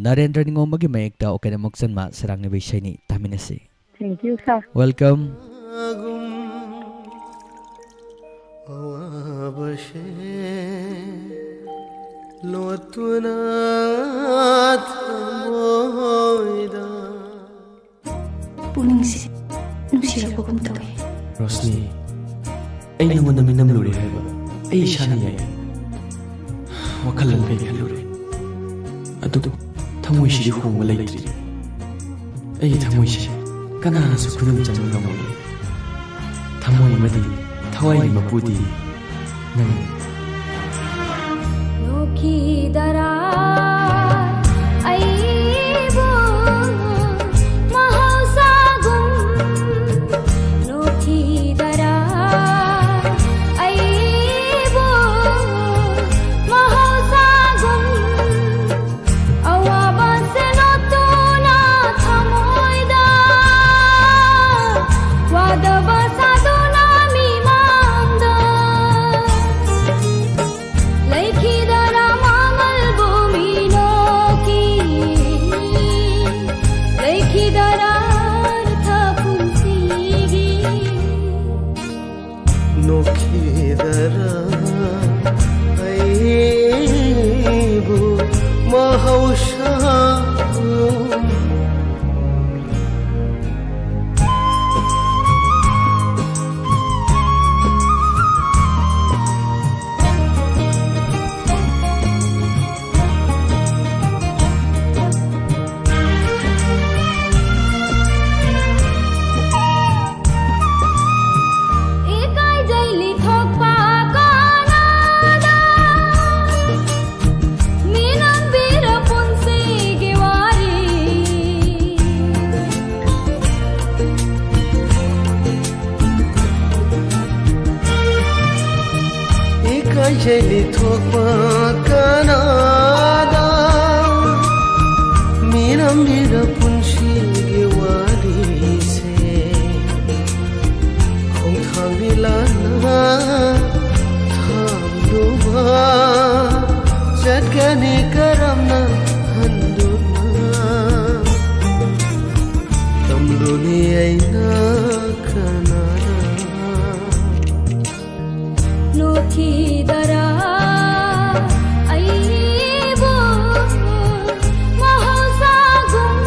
ꯅꯔꯦꯟꯗ꯭ꯔ ꯅꯤꯉꯣꯝꯕꯒꯤ ꯃꯌꯦꯛꯇ ꯑꯣꯀꯦꯅ ꯃꯣꯛꯆꯟꯃ ꯁꯩꯔꯥꯡꯅꯕ ꯏꯁꯩꯅꯤ꯫ ꯇꯥꯃꯤꯟꯅꯁꯤ꯫ Thank you, sir. Welcome. ꯑꯋꯥꯕꯁꯦ ꯂꯣꯠꯇꯨꯅ ꯊꯝꯃꯣꯏꯗ꯫ ꯄꯨꯛꯅꯤꯡꯁꯦ ꯅꯨꯡꯁꯤꯔꯛꯄꯒꯨꯝ ꯇꯧꯋꯦ꯫ ꯔꯣꯁꯅꯤ, ꯑꯩ ꯅꯉꯣꯟꯗ ꯃꯤꯅꯝꯂꯨꯔꯦ ꯍꯥꯏꯕ ꯑꯩ ꯏꯁꯥꯅ ꯌꯥꯏ꯫ ꯋꯥꯈꯜ ꯂꯥꯡꯈꯩ ꯈꯜꯂꯨꯔꯦ, ꯑꯗꯨꯕꯨ ꯊꯃꯣꯏꯁꯤꯗꯤ ꯍꯣꯡꯕ ꯂꯩꯇ꯭ꯔꯤ꯫ ꯑꯩꯒꯤ ꯊꯃꯣꯏꯁꯦ ꯀꯅꯥꯅꯁꯨ ꯈꯨꯗꯨꯝ ꯆꯟꯕ ꯉꯝꯃꯣꯏ꯫ ꯊꯃꯣꯏ ꯑꯃꯗꯤ ꯊꯋꯥꯏꯒꯤ ꯃꯄꯨꯗꯤ ꯅꯪꯅꯤ꯫ ꯅꯣꯛꯈꯤꯗꯔꯥ ꯑꯩꯕꯨ ꯃꯍꯧꯁꯥꯒꯨꯝ? ꯅꯣꯛꯈꯤꯗꯔꯥ ꯑꯩꯕꯨ ꯃꯍꯧꯁꯥꯒꯨꯝ? ꯑꯋꯥꯕꯁꯦ ꯂꯣꯠꯇꯨꯅ ꯊꯃꯣꯏꯗ ꯋꯥꯗꯕ ꯁꯥꯗꯨꯅ ꯃꯤꯃꯥꯡꯗ ꯂꯩꯈꯤꯗꯔꯥ ꯃꯃꯜꯕꯨ ꯃꯤꯅꯣꯛꯀꯤ? ꯂꯩꯈꯤꯗꯔꯥ ꯑꯔꯊ ꯄꯨꯟꯁꯤꯒꯤ? ꯅꯣꯛꯈꯤꯗꯔꯥ ꯑꯩꯕꯨ ꯃꯍꯧꯁꯥ? ꯏꯀꯥꯏꯖꯩ ꯂꯤꯊꯣꯛꯄ ꯀꯅꯥꯗ? ꯃꯤꯅꯝꯕꯤꯔ ꯄꯨꯟꯁꯤꯒꯤ ꯋꯥꯔꯤ꯫ ꯏꯀꯥꯏꯖꯩ ꯂꯤꯊꯣꯛꯄ ꯀꯅꯥꯗ? ꯃꯤꯅꯝꯕꯤꯔ ꯄꯨꯟꯁꯤꯒꯤ ꯋꯥꯔꯤꯁꯦ ꯈꯣꯡꯊꯥꯡꯗꯤ ꯂꯥꯟꯅ ꯊꯥꯡꯂꯨꯕ ꯆꯠꯀꯅꯤ ꯀꯔꯝꯅ ꯍꯟꯗꯨꯅ? ꯇꯝꯂꯨꯅꯤ ꯑꯩꯅ ꯀꯅꯥꯗ? ꯅꯣꯛꯈꯤꯗꯔꯥ ꯑꯩꯕꯨ ꯃꯍꯧꯁꯥꯒꯨꯝ?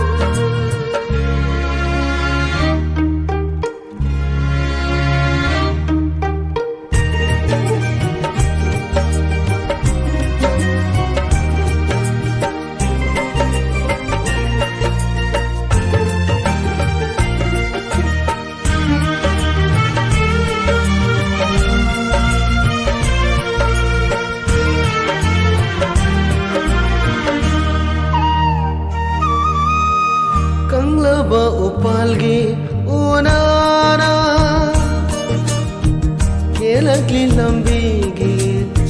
ꯎꯅꯥꯅ ꯀꯦꯜꯂꯛꯂꯤ ꯂꯝꯕꯤꯒꯤ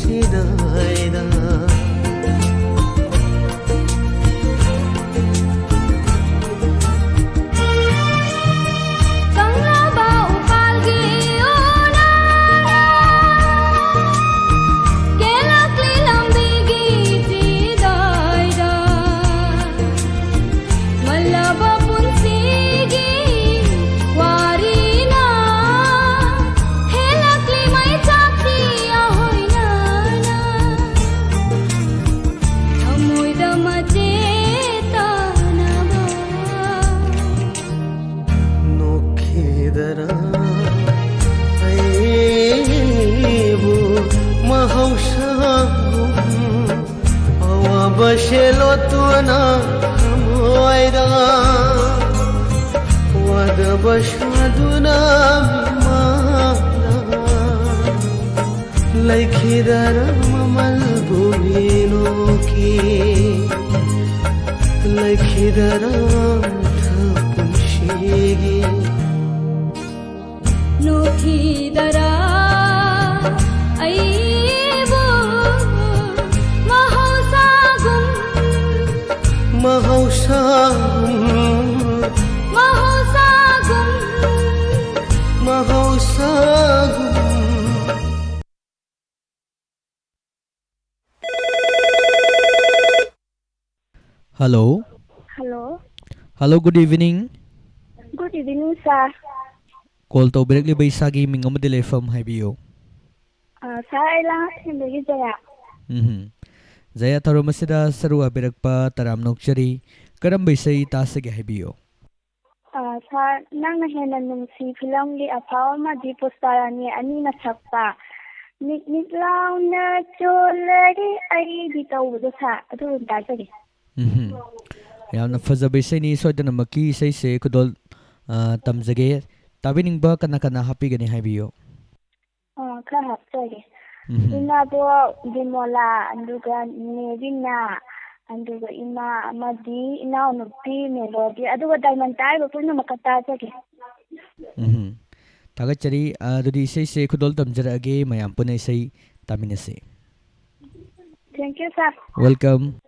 ꯆꯤꯗꯥꯏꯗ꯫ ꯀꯪꯂꯕ ꯎꯄꯥꯜꯒꯤ ꯎꯅꯥꯅ ꯀꯦꯜꯂꯛꯂꯤ ꯂꯝꯕꯤꯒꯤ ꯆꯤꯗꯥꯏꯗ꯫ ꯃꯜꯂꯕ ꯄꯨꯟꯁꯤꯒꯤ ꯋꯥꯔꯤꯅ ꯍꯦꯜꯂꯛꯂꯤ ꯃꯩꯆꯥꯛꯀꯤ ꯑꯍꯣꯏꯅꯅ꯫ ꯊꯃꯣꯏꯗ ꯃꯆꯦꯠ ꯇꯥꯅꯕ ꯅꯣꯛꯈꯤꯗꯔꯥ ꯑꯩꯕꯨ ꯃꯍꯧꯁꯥꯒꯨꯝ ꯑꯋꯥꯕ ꯁꯦꯜꯂꯣꯠꯇꯨꯅ ꯊꯃꯣꯏꯗ ꯋꯥꯗꯕ ꯁꯥꯗꯨꯅ ꯃꯤꯃꯥꯡꯗ ꯂꯩꯈꯤꯗꯔꯥ ꯃꯃꯜꯕꯨ ꯃꯤꯅꯣꯛꯀꯤ ꯂꯩꯈꯤꯗꯔꯥ ꯄꯨꯟꯁꯤꯒꯤ ꯅꯣꯛꯈꯤꯗꯔꯥ ꯑꯩꯕꯨ ꯃꯍꯧꯁꯥꯒꯨꯝ ꯃꯍꯧꯁꯥꯒꯨꯝ ꯃꯍꯧꯁꯥꯒꯨꯝ ꯃꯍꯧꯁꯥꯒꯨꯝ꯫ Hello꯫ Hello꯫ Hello, good evening꯫ Good evening, sir꯫ Call ꯇꯧꯕꯤꯔꯛꯂꯤꯕ ꯏꯁꯥꯒꯤ ꯃꯤꯡ ꯑꯃꯗꯤ ꯂꯩꯐꯝ ꯍꯥꯏꯕꯤꯌꯨ꯫ ꯑ, sir, ꯑꯩ ꯂꯥꯡꯉꯊꯦꯜꯗꯒꯤ ꯖꯌꯥ꯫ ꯎꯝꯍꯨꯝ꯫ ꯖꯌꯥ, ꯊꯧꯔꯝ ꯑꯁꯤꯗ ꯁꯔꯨꯛ ꯌꯥꯕꯤꯔꯛꯄ ꯇꯔꯥꯝꯅ ꯑꯣꯛꯆꯔꯤ꯫ ꯀꯔꯝꯕ ꯏꯁꯩ ꯇꯥꯁꯤꯒꯦ ꯍꯥꯏꯕꯤꯌꯨ꯫ ꯑ, sir, ꯅꯪꯅ ꯍꯦꯟꯅ ꯅꯨꯡꯁꯤ ꯐꯤꯂꯝꯒꯤ ꯑꯐꯥꯎ ꯑꯃꯗꯤ ꯄꯨꯁꯄꯥꯔꯥꯅꯤ ꯑꯅꯤꯅ ꯁꯛꯄ ꯃꯤꯠ ꯃꯤꯠ ꯂꯥꯎꯅ ꯆꯣꯜꯂꯔꯦ ꯑꯩꯗꯤ ꯇꯧꯕꯗꯣ, sir, ꯑꯗꯨ ꯑꯗꯨꯝ ꯇꯥꯖꯒꯦ꯫ ꯎꯝꯍꯨꯝ꯫ ꯌꯥꯝꯅ ꯐꯖꯕ ꯏꯁꯩꯅꯤ꯫ ꯁꯣꯏꯗꯅꯃꯛꯀꯤ ꯏꯁꯩꯁꯦ ꯈꯨꯗꯣꯜ, ꯑ, ꯇꯝꯖꯒꯦ꯫ ꯇꯥꯕꯤꯅꯤꯡꯕ ꯀꯅꯥ ꯀꯅꯥ ꯍꯥꯞꯄꯤꯒꯅꯤ ꯍꯥꯏꯕꯤꯌꯨ꯫ ꯑ, ꯈꯔ ꯍꯥꯞꯆꯒꯦ꯫ ꯎꯝꯍꯨꯝ꯫ ꯏꯃꯥꯕꯣꯛ ꯕꯤꯃꯣꯂꯥ, ꯑꯗꯨꯒ ꯅꯦ ꯔꯤꯅꯥ, ꯑꯗꯨꯒ ꯏꯃꯥ ꯑꯃꯗꯤ ꯏꯅꯥꯎꯅꯨꯄꯤ ꯃꯦꯂꯣꯗꯤ, ꯑꯗꯨꯒ ꯗꯥꯏꯃꯟ ꯇꯥꯔꯤꯕ ꯄꯨꯝꯅꯃꯛꯀ ꯇꯥꯖꯒꯦ꯫ ꯎꯝ꯫ ꯊꯥꯒꯠꯆꯔꯤ꯫ ꯑꯗꯨꯗꯤ ꯏꯁꯩꯁꯦ ꯈꯨꯗꯣꯜ ꯇꯝꯖꯔꯛꯑꯒꯦ, ꯃꯌꯥꯝ ꯄꯨꯟꯅ ꯏꯁꯩ ꯇꯥꯃꯤꯟꯅꯁꯤ꯫ Thank you, sir. Welcome.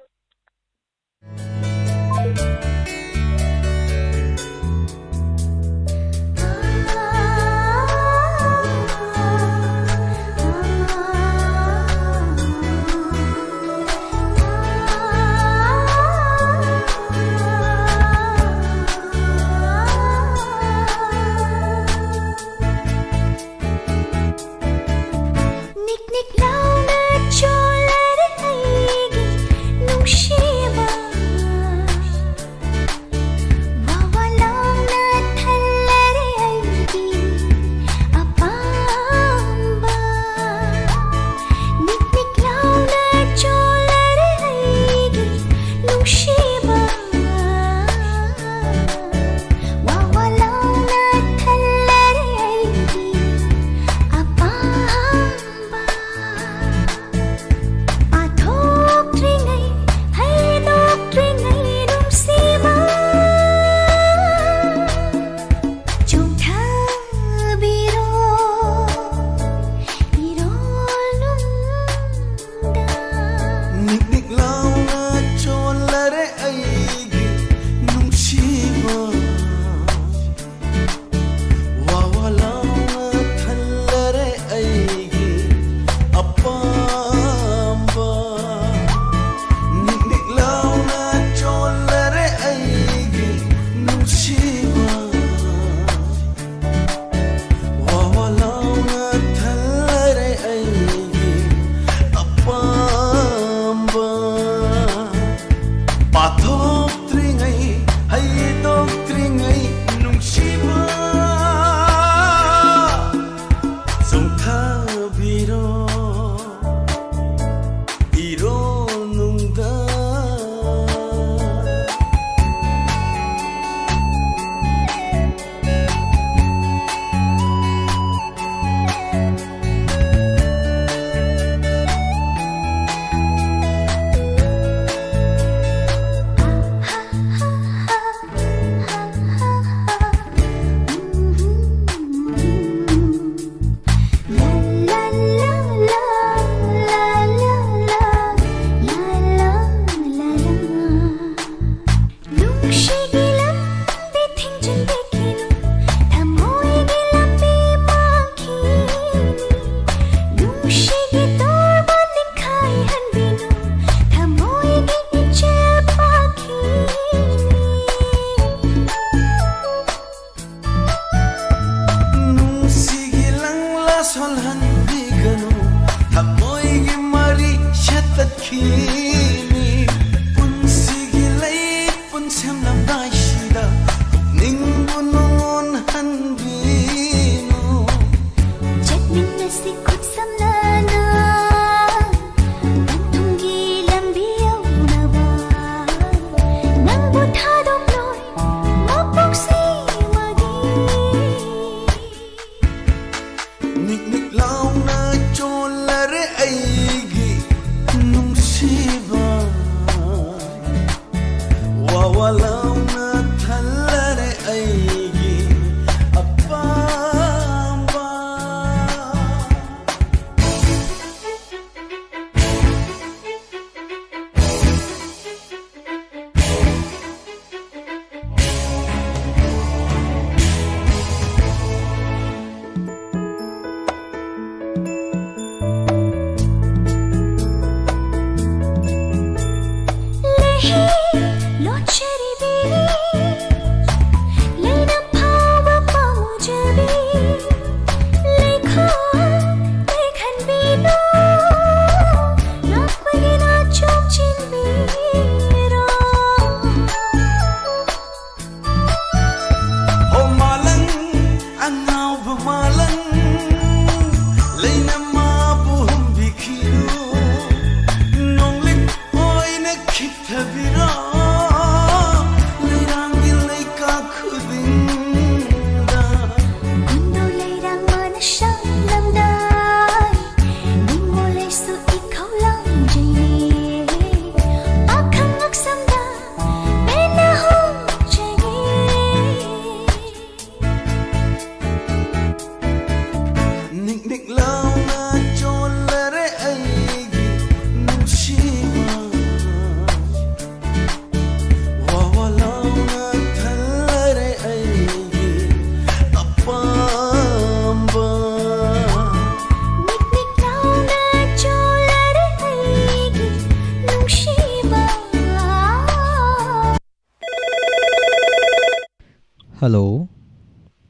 Hello.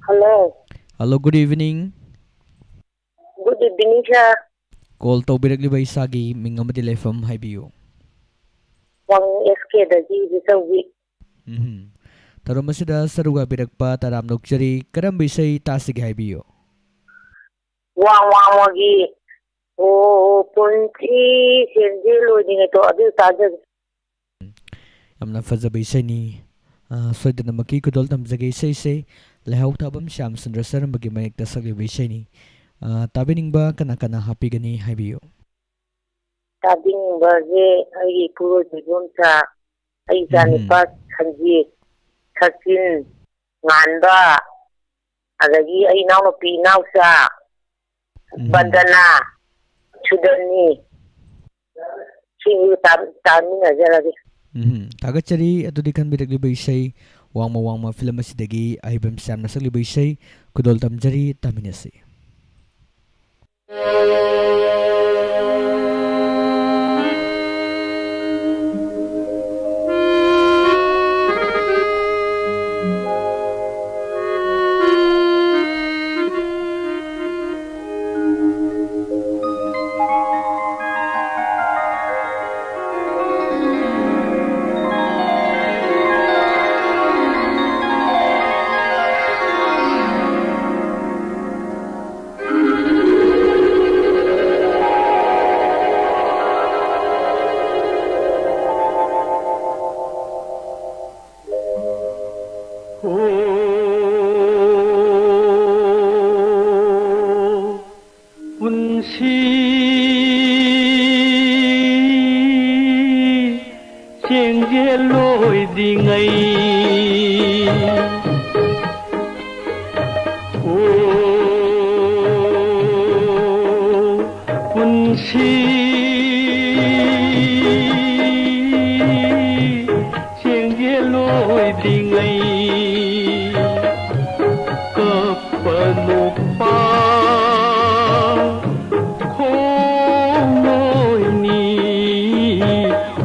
Hello. Hello, good evening. Good evening, sir. Call ꯇꯧꯕꯤꯔꯛꯂꯤꯕ ꯏꯁꯥꯒꯤ ꯃꯤꯡ ꯑꯃꯗꯤ ꯂꯩꯐꯝ ꯍꯥꯏꯕꯤꯌꯨ꯫ ꯋꯥꯡ ꯑꯦꯁ ꯀꯦꯗꯒꯤ ꯏꯆꯧꯕꯤ꯫ ꯎꯝ꯫ ꯊꯧꯔꯝ ꯑꯁꯤꯗ ꯁꯔꯨꯛ ꯌꯥꯕꯤꯔꯛꯄ ꯇꯔꯥꯝꯅ ꯑꯣꯛꯆꯔꯤ꯫ ꯀꯔꯝꯕ ꯏꯁꯩ ꯇꯥꯁꯤꯒꯦ ꯍꯥꯏꯕꯤꯌꯨ? ꯋꯥꯡ ꯋꯥꯡꯃꯒꯤ "ꯑꯣ ꯄꯨꯟꯁꯤ ꯁꯦꯟꯖꯦꯜ ꯑꯣꯏꯅꯤꯡꯉꯦꯗꯣ" ꯑꯗꯨ ꯇꯥꯖꯒꯦ꯫ ꯌꯥꯝꯅ ꯐꯖꯕ ꯏꯁꯩꯅꯤ꯫ ꯑ, ꯁꯣꯏꯗꯅꯃꯛꯀꯤ ꯈꯨꯗꯣꯜ ꯇꯝꯖꯒꯦ꯫ ꯏꯁꯩꯁꯦ ꯂꯩꯍꯧ ꯊꯥꯕꯝ ꯁ꯭ꯌꯥꯝ ꯁꯨꯟꯗ꯭ꯔ ꯁꯔꯝꯕꯒꯤ ꯃꯌꯦꯛꯇ ꯁꯛꯂꯤꯕ ꯏꯁꯩꯅꯤ꯫ ꯑ, ꯇꯥꯕꯤꯅꯤꯡꯕ ꯀꯅꯥ ꯀꯅꯥ ꯍꯥꯞꯄꯤꯒꯅꯤ ꯍꯥꯏꯕꯤꯌꯨ꯫ ꯇꯥꯕꯤꯅꯤꯡꯕꯁꯦ ꯑꯩꯒꯤ ꯏꯄꯨꯔꯣꯏꯕ ꯏꯗꯣꯝꯆꯥ, ꯑꯩ ꯎꯝ꯫ ꯏꯆꯥꯅꯨꯄꯥ ꯁꯟꯖꯤꯠ, ꯁꯆꯤꯟ, ꯉꯥꯟꯕ, ꯑꯗꯒꯤ ꯑꯩ ꯏꯅꯥꯎꯅꯨꯄꯤ ꯏꯅꯥꯎꯆꯥ, ꯎꯝ꯫ ꯕꯟꯗꯅꯥ, ꯁꯨꯗꯅꯤ, ꯁꯤꯁꯨ ꯇꯥ-, ꯇꯥꯃꯤꯟꯅꯖꯔꯒꯦ꯫ ꯎꯝ, ꯊꯥꯒꯠꯆꯔꯤ꯫ ꯑꯗꯨꯗꯤ ꯈꯟꯕꯤꯔꯛꯂꯤꯕ ꯏꯁꯩ ꯋꯥꯡꯃ ꯋꯥꯡꯃ ꯐꯤꯂꯝ ꯑꯁꯤꯗꯒꯤ ꯑꯍꯩꯕꯝ ꯁ꯭ꯌꯥꯝꯅ ꯁꯛꯂꯤꯕ ꯏꯁꯩ ꯈꯨꯗꯣꯜ ꯇꯝꯖꯔꯤ, ꯇꯥꯃꯤꯟꯅꯁꯤ꯫ ꯄꯨꯟꯁꯤ ꯆꯦꯟꯖꯦꯜ ꯂꯣꯏꯗ꯭ꯔꯤꯉꯩ꯫ ꯑꯣ, ꯄꯨꯟꯁꯤ ꯆꯦꯟꯖꯦꯜ ꯂꯣꯏꯗ꯭ꯔꯤꯉꯩ꯫ ꯀꯞꯄ ꯅꯣꯛꯄ ꯈꯣꯡꯂꯣꯏꯅꯤ꯫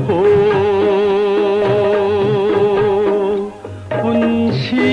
ꯍꯣ, ꯄꯨꯟꯁꯤ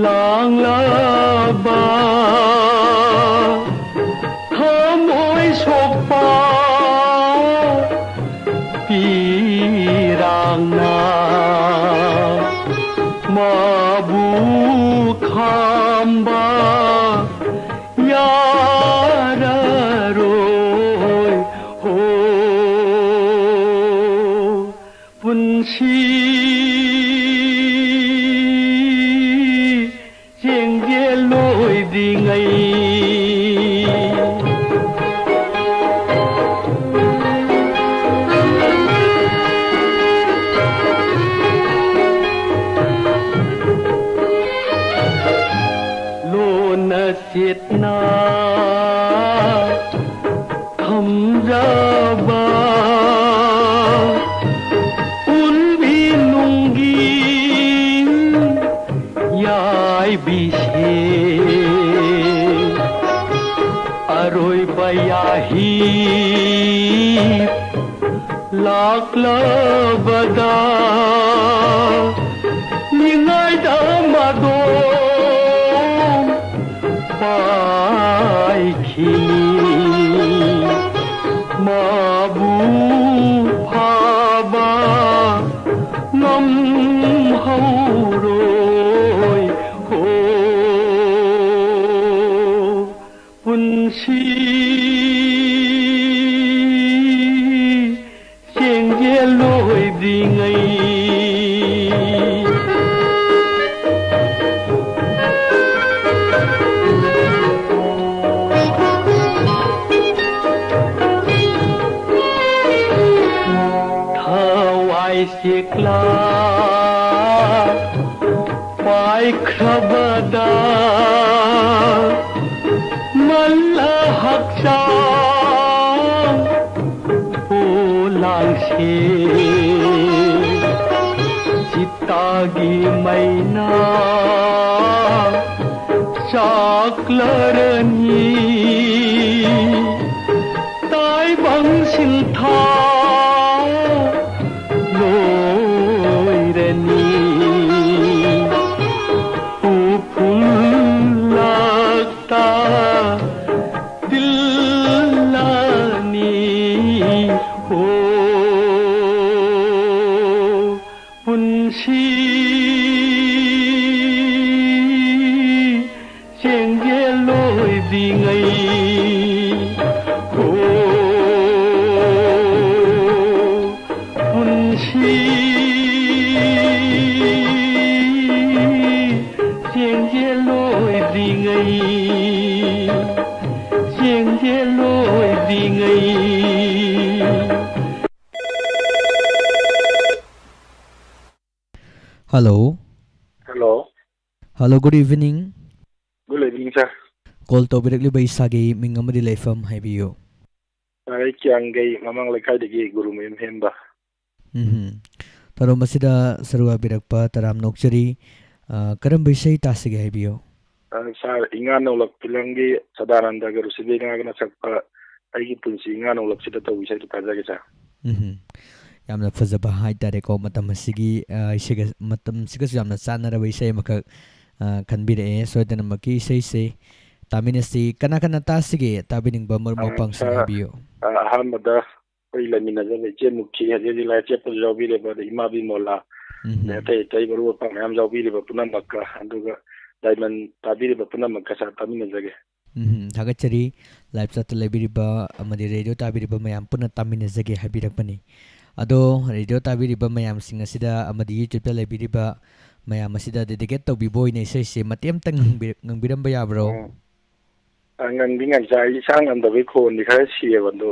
ꯂꯥꯡꯂꯕ ꯊꯃꯣꯏ ꯁꯣꯛꯄ ꯄꯤꯔꯥꯡꯅ ꯃꯥꯕꯨ ꯈꯥꯝꯕ ꯌꯥꯔꯔꯣꯏ꯫ ꯍꯣ, ꯄꯨꯟꯁꯤ ꯆꯦꯡꯖꯦꯜ ꯂꯣꯏꯗ꯭ꯔꯤꯉꯩ꯫ ꯂꯣꯟꯅ ꯆꯦꯠꯅ ꯊꯝꯖꯕ ꯎꯟꯕꯤ ꯅꯨꯡꯒꯤ ꯌꯥꯏꯕꯤꯁꯦ ꯑꯔꯣꯏꯕ ꯌꯥꯍꯤ ꯂꯥꯛꯂꯕꯗ ꯅꯤꯡꯉꯥꯏꯗ ꯃꯗꯣ ꯄꯥꯏꯈꯤꯅꯤ꯫ ꯃꯥꯕꯨ ꯐꯥꯕ ꯉꯝꯍꯧꯔꯣꯏ꯫ ꯍꯣ, ꯄꯨꯟꯁꯤ ꯆꯦꯡꯖꯦꯜ ꯂꯣꯏꯗ꯭ꯔꯤꯉꯩ꯫ ꯊꯋꯥꯏ ꯆꯦꯛꯂꯥ ꯄꯥꯏꯈ꯭ꯔꯕꯗ ꯃꯜꯂ ꯍꯛꯆꯥꯡ ꯄꯣꯂꯥꯡꯁꯦ ꯆꯤꯇꯥꯒꯤ ꯃꯩꯅ ꯆꯥꯛꯂꯔꯅꯤ꯫ ꯇꯥꯏꯕꯪ ꯁꯤꯟꯊꯥ ꯂꯣꯏꯔꯅꯤ꯫ ꯄꯨ ꯉꯩ, ꯍꯣ, ꯄꯨꯟꯁꯤ ꯆꯦꯡꯖꯦꯜ ꯑꯣꯏꯗ꯭ꯔꯤꯉꯩ, ꯆꯦꯡꯖꯦꯜ ꯑꯣꯏꯗ꯭ꯔꯤꯉꯩ꯫ Hello. Hello. Hello, good evening. Good evening, sir. Call ꯇꯧꯕꯤꯔꯛꯂꯤꯕ ꯏꯁꯥꯒꯤ ꯃꯤꯡ ꯑꯃꯗꯤ ꯂꯩꯐꯝ ꯍꯥꯏꯕꯤꯌꯨ꯫ Sir, ꯑꯩ ꯀꯤꯌꯥꯡꯒꯩ ꯃꯃꯥꯡ ꯂꯩꯀꯥꯏꯗꯒꯤ ꯒꯨꯔꯨꯃꯌꯨꯝ ꯍꯦꯝꯕ꯫ ꯎꯝꯍꯨꯝ꯫ ꯊꯧꯔꯝ ꯑꯁꯤꯗ ꯁꯔꯨꯛ ꯌꯥꯕꯤꯔꯛꯄ ꯇꯔꯥꯝꯅ ꯑꯣꯛꯆꯔꯤ꯫ ꯑ, ꯀꯔꯝꯕ ꯏꯁꯩ ꯇꯥꯁꯤꯒꯦ ꯍꯥꯏꯕꯤꯌꯨ? ꯑ, sir, ꯏꯉꯥ ꯅꯣꯡꯂꯛ ꯐꯤꯂꯝꯒꯤ ꯁꯗꯥꯅꯟꯗꯒ ꯔꯨꯁꯤꯕꯤꯅꯥꯒꯅ ꯁꯛꯄ ꯑꯩꯒꯤ ꯄꯨꯟꯁꯤ ꯏꯉꯥ ꯅꯣꯡꯂꯛꯁꯤꯗ ꯇꯧꯕ ꯏꯁꯩꯗꯨ ꯇꯥꯖꯒꯦ, sir꯫ ꯎꯝꯍꯨꯝ꯫ ꯌꯥꯝꯅ ꯐꯖꯕ ꯍꯥꯏꯇꯥꯔꯦꯀꯣ, ꯃꯇꯝ ꯑꯁꯤꯒꯤ, ꯑ, ꯏꯁꯩꯒ-, ꯃꯇꯝꯁꯤꯒꯁꯨ ꯌꯥꯝꯅ ꯆꯥꯟꯅꯔꯕ ꯏꯁꯩ ꯑꯃꯈꯛ, ꯑ, ꯈꯟꯕꯤꯔꯛꯑꯦ꯫ ꯁꯣꯏꯗꯅꯃꯛꯀꯤ ꯏꯁꯩꯁꯦ ꯇꯥꯃꯤꯟꯅꯁꯤ꯫ ꯀꯅꯥ ꯀꯅꯥ ꯇꯥꯁꯤꯒꯦ? ꯇꯥꯕꯤꯅꯤꯡꯕ ꯃꯔꯨꯞ ꯑ, ꯃꯄꯥꯡꯁꯤꯡ sir, ꯍꯥꯏꯕꯤꯌꯨ꯫ ꯑ, ꯑꯍꯥꯟꯕꯗ ꯑꯩꯈꯣꯏ ꯂꯩꯃꯤꯟꯅꯖꯕ ꯏꯆꯦ ꯃꯨꯈꯤ, ꯍꯧꯖꯤꯛ ꯍꯧꯖꯤꯛ ꯂꯥꯏꯔꯤꯛ ꯆꯠꯄꯁꯨ ꯌꯥꯎꯕꯤꯔꯤꯕ, ꯑꯗꯩ ꯏꯃꯥ ꯕꯤꯃꯣꯂꯥ, ꯎꯝꯍꯨꯝ꯫ ꯑꯗꯩ ꯑꯇꯩ ꯑꯇꯩ ꯃꯔꯨꯞ ꯃꯄꯥꯡ ꯃꯌꯥꯝ ꯌꯥꯎꯕꯤꯔꯤꯕ ꯄꯨꯝꯅꯃꯛꯀ, ꯑꯗꯨꯒ diamond ꯇꯥꯕꯤꯔꯤꯕ ꯄꯨꯝꯅꯃꯛꯀ, sir, ꯇꯥꯃꯤꯟꯅꯖꯒꯦ꯫ ꯎꯝꯍꯨꯝ, ꯊꯥꯒꯠꯆꯔꯤ꯫ Live chat ꯇ ꯂꯩꯕꯤꯔꯤꯕ ꯑꯃꯗꯤ radio ꯇꯥꯕꯤꯔꯤꯕ ꯃꯌꯥꯝ ꯄꯨꯟꯅ ꯇꯥꯃꯤꯟꯅꯖꯒꯦ ꯍꯥꯏꯕꯤꯔꯛꯄꯅꯤ꯫ ꯑꯗꯣ radio ꯇꯥꯕꯤꯔꯤꯕ ꯃꯌꯥꯝꯁꯤꯡ ꯑꯁꯤꯗ ꯑꯃꯗꯤ YouTube ꯇ ꯂꯩꯕꯤꯔꯤꯕ ꯃꯌꯥꯝ ꯑꯁꯤꯗ dedicate ꯇꯧꯕꯤꯕ ꯑꯣꯏꯅ ꯏꯁꯩꯁꯦ ꯃꯇꯦꯛ ꯑꯃꯇꯪ ꯉꯪꯕꯤꯔ-, ꯉꯪꯕꯤꯔꯝꯕ ꯌꯥꯕ꯭ꯔꯣ? ꯎꯝ꯫ ꯑ, ꯉꯪꯗꯤ ꯉꯪꯖ-, ꯑꯩ ꯏꯁꯥ ꯉꯝꯗꯕꯩ ꯈꯣꯟꯗꯤ ꯈꯔ ꯁꯤꯌꯦꯕ, ꯑꯗꯣ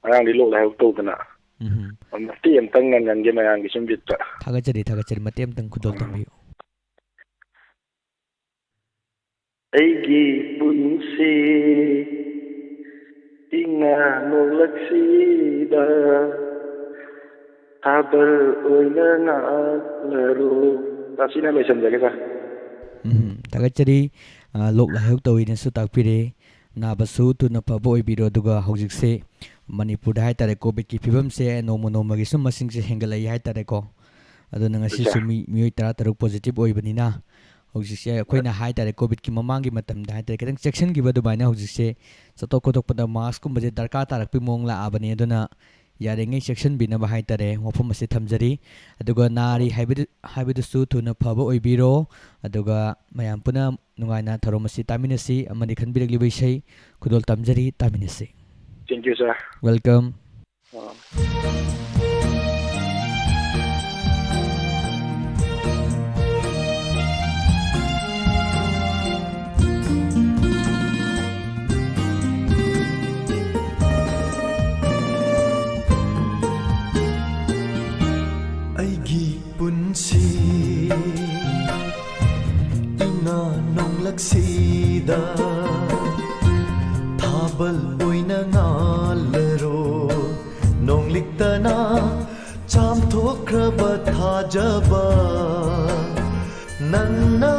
ꯉꯔꯥꯡꯗꯤ ꯂꯣꯛ ꯂꯥꯏꯍꯧ ꯇꯧꯗꯅ꯫ ꯎꯝꯍꯨꯝ꯫ ꯃꯇꯦꯛ ꯑꯃꯇꯪ ꯉꯪꯍꯟꯒꯦ ꯃꯌꯥꯝꯒꯤ ꯁꯨꯝ ꯕꯤꯠꯇ꯫ ꯊꯥꯒꯠꯆꯔꯤ, ꯊꯥꯒꯠꯆꯔꯤ꯫ ꯃꯇꯦꯛ ꯑꯃꯇꯪ ꯈꯨꯗꯣꯜ ꯎꯝ꯫ ꯇꯝꯕꯤꯌꯨ꯫ ꯑꯩꯒꯤ ꯄꯨꯟꯁꯤ ꯏꯉꯥ ꯅꯣꯡꯂꯛꯁꯤꯗ ꯊꯥꯕꯜ ꯑꯣꯏꯅ ꯉꯥꯛꯂꯔꯣ꯫ ꯑꯁꯤꯅ ꯂꯣꯏꯁꯤꯟꯖꯒꯦ, sir꯫ ꯎꯝ, ꯊꯥꯒꯠꯆꯔꯤ꯫ ꯑ, ꯂꯣꯛ ꯂꯥꯏꯍꯧ ꯇꯧꯏꯅꯁꯨ ꯇꯥꯛꯄꯤꯔꯦ꯫ ꯅꯥꯕꯁꯨ ꯊꯨꯅ ꯐꯕ ꯑꯣꯏꯕꯤꯔꯣ꯫ ꯑꯗꯨꯒ ꯍꯧꯖꯤꯛꯁꯦ ꯃꯅꯤꯄꯨꯔꯗ ꯍꯥꯏꯇꯥꯔꯦ, COVID ꯀꯤ ꯐꯤꯕꯝꯁꯦ ꯅꯣꯡꯃ ꯅꯣꯡꯃꯒꯤ ꯁꯨꯝ ꯃꯁꯤꯡꯁꯦ ꯍꯦꯟꯒꯠꯂꯛꯏ ꯍꯥꯏꯇꯥꯔꯦꯀꯣ꯫ ꯑꯗꯨꯅ ꯑꯠꯆꯥ꯫ ꯉꯁꯤꯁꯨ ꯃꯤ, ꯃꯤꯑꯣꯏ ꯇꯔꯥ ꯇꯔꯨꯛ positive ꯑꯣꯏꯕꯅꯤꯅ, ꯍꯧꯖꯤꯛꯁꯦ ꯑꯩꯈꯣꯏꯅ ꯍꯥꯏꯇꯥꯔꯦ, COVID ꯀꯤ ꯃꯃꯥꯡꯒꯤ ꯃꯇꯝꯗ ꯍꯥꯏꯇꯥꯔꯦ, ꯈꯤꯇꯪ ꯆꯦꯛꯁꯤꯟꯈꯤꯕ ꯑꯗꯨꯃꯥꯏꯅ ꯍꯧꯖꯤꯛꯁꯦ ꯆꯠꯊꯣꯛ ꯈꯣꯠꯇꯣꯛꯄꯗ mask ꯀꯨꯝꯕꯁꯦ ꯗꯔꯀꯥꯔ ꯇꯥꯔꯛꯄꯒꯤ ꯃꯑꯣꯡ ꯂꯥꯛꯑꯕꯅꯤ꯫ ꯑꯗꯨꯅ ꯌꯥꯔꯤꯉꯩ ꯆꯦꯛꯁꯤꯟꯕꯤꯅꯕ ꯍꯥꯏꯇꯥꯔꯦ, ꯋꯥꯐꯝ ꯑꯁꯤ ꯊꯝꯖꯔꯤ꯫ ꯑꯗꯨꯒ ꯅꯥꯔꯤ ꯍꯥꯏꯕꯗꯨ, ꯍꯥꯏꯕꯗꯨꯁꯨ ꯊꯨꯅ ꯐꯕ ꯑꯣꯏꯕꯤꯔꯣ꯫ ꯑꯗꯨꯒ ꯃꯌꯥꯝ ꯄꯨꯟꯅ ꯅꯨꯡꯉꯥꯏꯅ ꯊꯧꯔꯝ ꯑꯁꯤ ꯇꯥꯃꯤꯟꯅꯁꯤ ꯑꯃꯗꯤ ꯈꯟꯕꯤꯔꯛꯂꯤꯕ ꯏꯁꯩ ꯈꯨꯗꯣꯜ ꯇꯝꯖꯔꯤ, ꯇꯥꯃꯤꯟꯅꯁꯤ꯫ Thank you, sir. Welcome. ꯑꯥ꯫ ꯑꯩꯒꯤ ꯄꯨꯟꯁꯤ ꯏꯉꯥ ꯅꯣꯡꯂꯛꯁꯤꯗ ꯊꯥꯕꯜ ꯑꯣꯏꯅ ꯉꯥꯜꯂꯔꯣ꯫ ꯅꯣꯡꯂꯤꯛꯇꯅ ꯆꯥꯝꯊꯣꯛꯈ꯭ꯔꯕ ꯊꯥꯖꯕ ꯅꯪꯅ